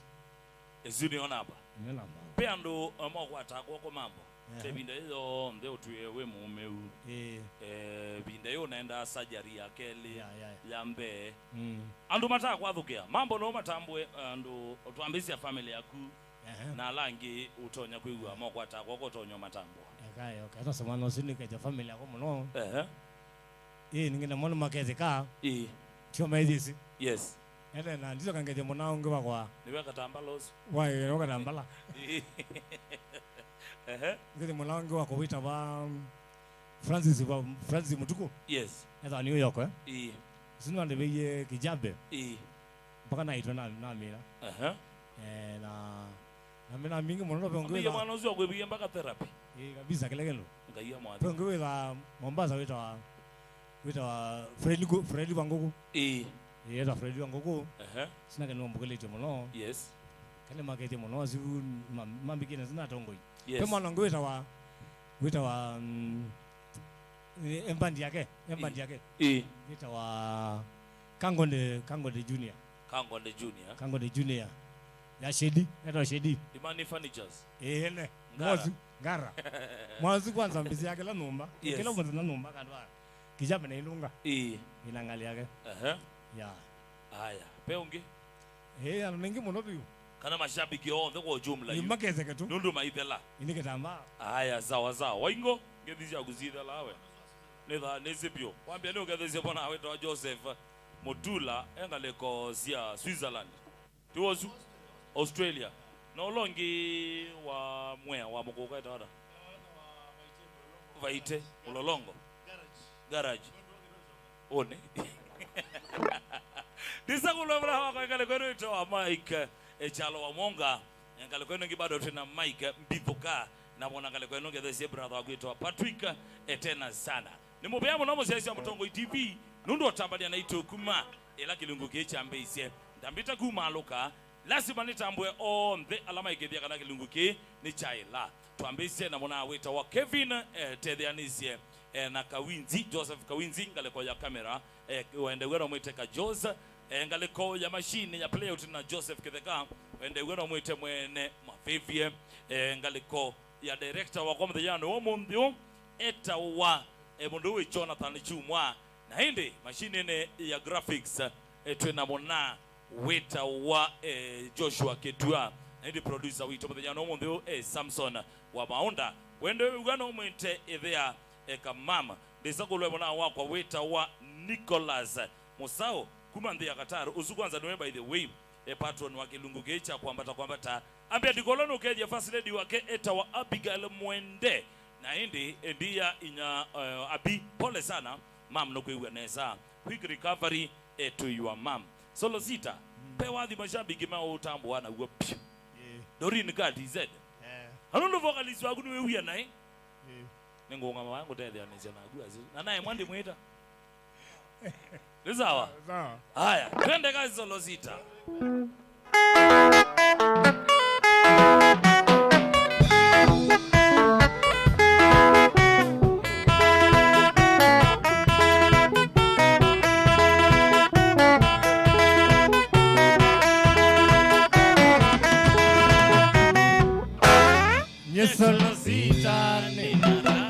Isu nĩo namba. Nĩo namba. Pe andũ, eh, mokwataa kwoko mambo. Ehe. Te ĩvinda yĩĩ yonthe ũtwĩe wĩ mũũmĩu. Ĩĩ. Eh, ĩvinda yĩĩ ũnaendaa surgery ya kelĩ, ya, ya, ya mbee. Mm. Andũ matakwathũkĩa, mambo no matambũe, andũ twambĩsya family yaku, ehe, na ala angĩ ũtonya kwĩw'a mokwataa kwoko ũtonya matambũa. Eka, okay. Ata semana ũsu nĩketya family yakwa mũno. Ehe. Ĩĩ, ningĩ namo nĩmakethĩka. Ĩĩ. Tio methĩsi. Yes. Ene na ndizo kangethya mũna ũngĩ wakwa. Nĩwe Katambala ũsu. Waĩ, nĩwe Katambala. Ĩĩ. Ehe. Ngethya mũna ũngĩ wakwa wĩtawa Francis wa, Francis Mũtuku. Yes. Etha New York, eh? Ĩĩ. Sinu andĩvĩie Kijabe. Ĩĩ. Mpaka naitwa na, namĩla. Ehe. Eh, na, namĩla mingĩ mũno, no ve ũngĩ wĩtha mwana ũsu akwĩvĩie mpaka therapy. Ĩĩ, kabisa, kĩla kĩndũ. Ngai amwathime. Ve ũngĩ wĩtha Mombasa wĩtawa, wĩtawa Fred Ngu-, Fred Wangũkũ. Ĩĩ. Ĩĩ, wĩtwa Fred Wangũkũ. Ehe. Sina kĩndũ mbũkĩlĩtye mũno. Yes. Kana makethie mũno, asu ma-, mambikĩne sina atongoi. Yes. Ve mwana ũngĩ wĩtawa, wĩtawa, mm, Eh, embandi yake, embandi yake. Ĩĩ. Yĩtawa Kangonde, Kangonde Junior. Kangonde Junior. Kangonde Junior. Ya Shedi, yĩtawa Shedi. Imani Furnitures. Eh, ene. Ngara. Mwasu, Ngara. Mwasu kwanza mbisi yake la nyumba. Yes. Kila mtu na nyumba kandwa. Kijabe na ilunga. Ĩĩ. Ina ngali yake. Ehe. Ya. Aya. Pe ũngĩ? Eh, andũ maingĩ mũno biũ. Kana mashabiki onthe kwa ujumla yu. Maketheke tu. Nũndũ maithela. Ini kitambaa. Aya, sawa, sawa. Waingo, ngethi syaku sithela we. Nĩtha, nĩsĩ biũ. Wambia nĩ ũkethesye bona wĩtawa Joseph Mutula, e ngalĩko sya Switzerland. Ti wosu? Australia. Na ũla ũngĩ wa mwea wa mũkũka etawa ata? Vaite, Mũlolongo. Garage. Ũnĩ. Ndisa kũlwa mwana wakwa, ngalĩko ĩno ĩtawa Mike, eh, Kyalo wa Mwonga. Eh, ngalĩko ĩno ĩngĩ bado twĩ na Mike Mbithũka. Na wona ngalĩko ĩno ngethesie brother waku wĩtawa Patrick, eh, tena sana. Nĩ mũvea mũno mũsyaĩĩsya Mũtongoi T V, nũndũ ũtambania naitũ kuma ĩla kĩlungu kĩĩ kyambĩĩsye. Ndambĩte kumaalũka, lasima nĩtambũe onthe ala maĩkĩĩthya kana kĩlungu kĩĩ nĩ kya ĩla. Twambĩĩsye na mũna wĩtawa Kevin, eh, tetheanĩsye, eh, na Kawinzi, Joseph Kawinzi, ngalĩko ya kamera, eh, waendeew'a na mwĩteka Jos, eh, ngalĩko ya mashini ya playout na Joseph Kĩtheka, Ndew'a no mwĩte mwene mavĩvye, eh, ngalĩko ya director wakwa mũthenya wa ũmũnthĩ ũũ, etawa, eh, mũndũ wĩ Jonathan Chumwa, na ĩndĩ mashinĩnĩ ya graphics, eh, twĩ na mũna wĩtawa, eh, Joshua Ketua, na ĩndĩ producer witũ mũthenya wa ũmũnthĩ ũũ, eh, Samson wa Maũnda. Wende wĩw'a no mwĩte ĩthĩa, eh, Kamam. Ndĩsa kũlwe mũna wakwa wĩtawa Nicholas Mũsaũ, kuma nthĩ ya Qatar. Ũsu kwanza nĩwe, by the way, e patron wa kĩlungu kĩĩ kya kwambata kwambata. Ambĩa ndikolo nũkethya first lady wake etawa Abigail Mwende. Na ĩndĩ endia inya, eh, Abi, pole sana. Mam, nũkwĩw'a nesa. Quick recovery, eh, to your mom. Solosita, mm, pe wathi mashabiki ma ũtambũa naw'o piũ. Yeah. Doreen K T Z. Yeah. Anu ndo vocalist waku nĩwĩw'ĩa naĩ? Yeah. Nĩngũũngama vaya ngũtetheanĩsya naku asu. Na naĩ mwa ndĩmwĩta. Nĩ sawa? Sawa. Haya, twende kazi Solosita. Nye Solosita nina raha.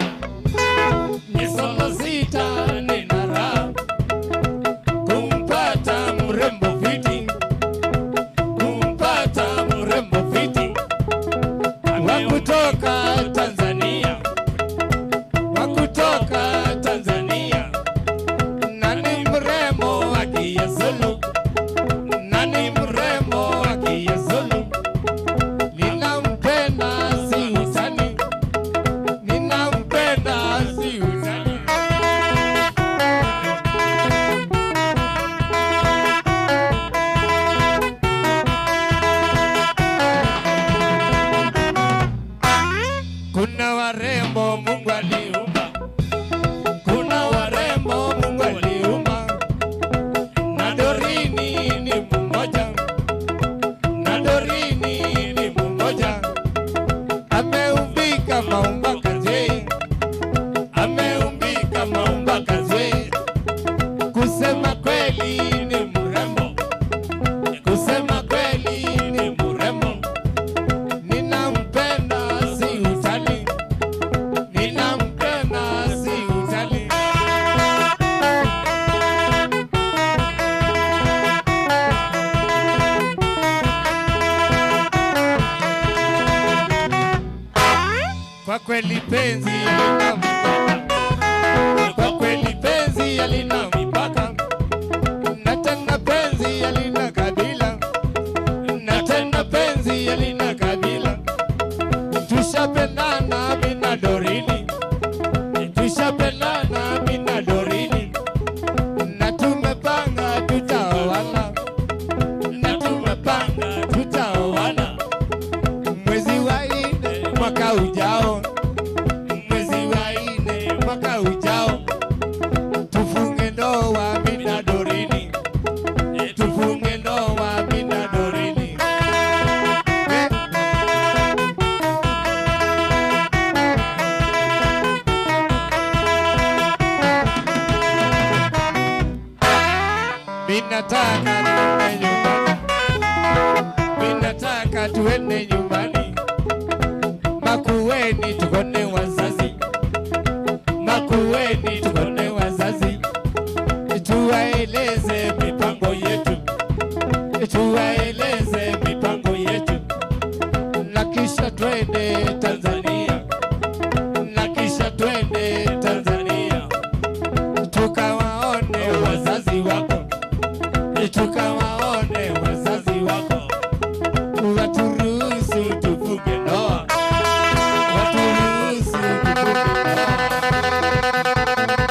Nye Solosita nina raha. Kumpata mrembo fiti. Kumpata mrembo fiti. Wa kutoka Tanzania. Wa kutoka Tanzania. Na ni mrembo wa Kiasulu. Na ni mrembo wa Kiasulu. Ninampenda si utani. Ninampenda si utani. Kuna warembo Mungu aliumba. Kuna warembo Mungu aliumba. Na Dorini ni mmoja. Na Dorini ni mmoja. Ameumbika maumba kazee. Ameumbika maumba kazee. Kusema kweli ni mrembo. Kusema kweli ni mrembo. Ninampenda si utani. Ninampenda si utani. Kwa kweli penzi halina mipaka. Kwa kweli penzi halina mipaka. Na tena penzi halina kabila. Na tena penzi halina kabila. Tushapendana mimi na Dorini. Tushapendana mimi na Dorini. Na tumepanga tutaoana. Na tumepanga tutaoana. Mwezi wa nne mwaka ujao. Mwezi wa nne mwaka ujao. Tufunge ndoa mimi na Dorini. Tufunge ndoa mimi na Dorini. Eh. Mimi nataka tuende nyumbani. Mimi nataka tuende nyumbani. Makueni tuone wazazi. Makueni tuone wazazi. Tuwaeleze mipango yetu. Tuwaeleze mipango yetu. Na kisha twende Tanzania. Na kisha twende Tanzania. Tukawaone wazazi wako. Tukawaone wazazi wako. Waturuhusu tufunge ndoa. Waturuhusu tufunge ndoa.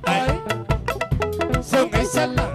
Ai. Songa isala.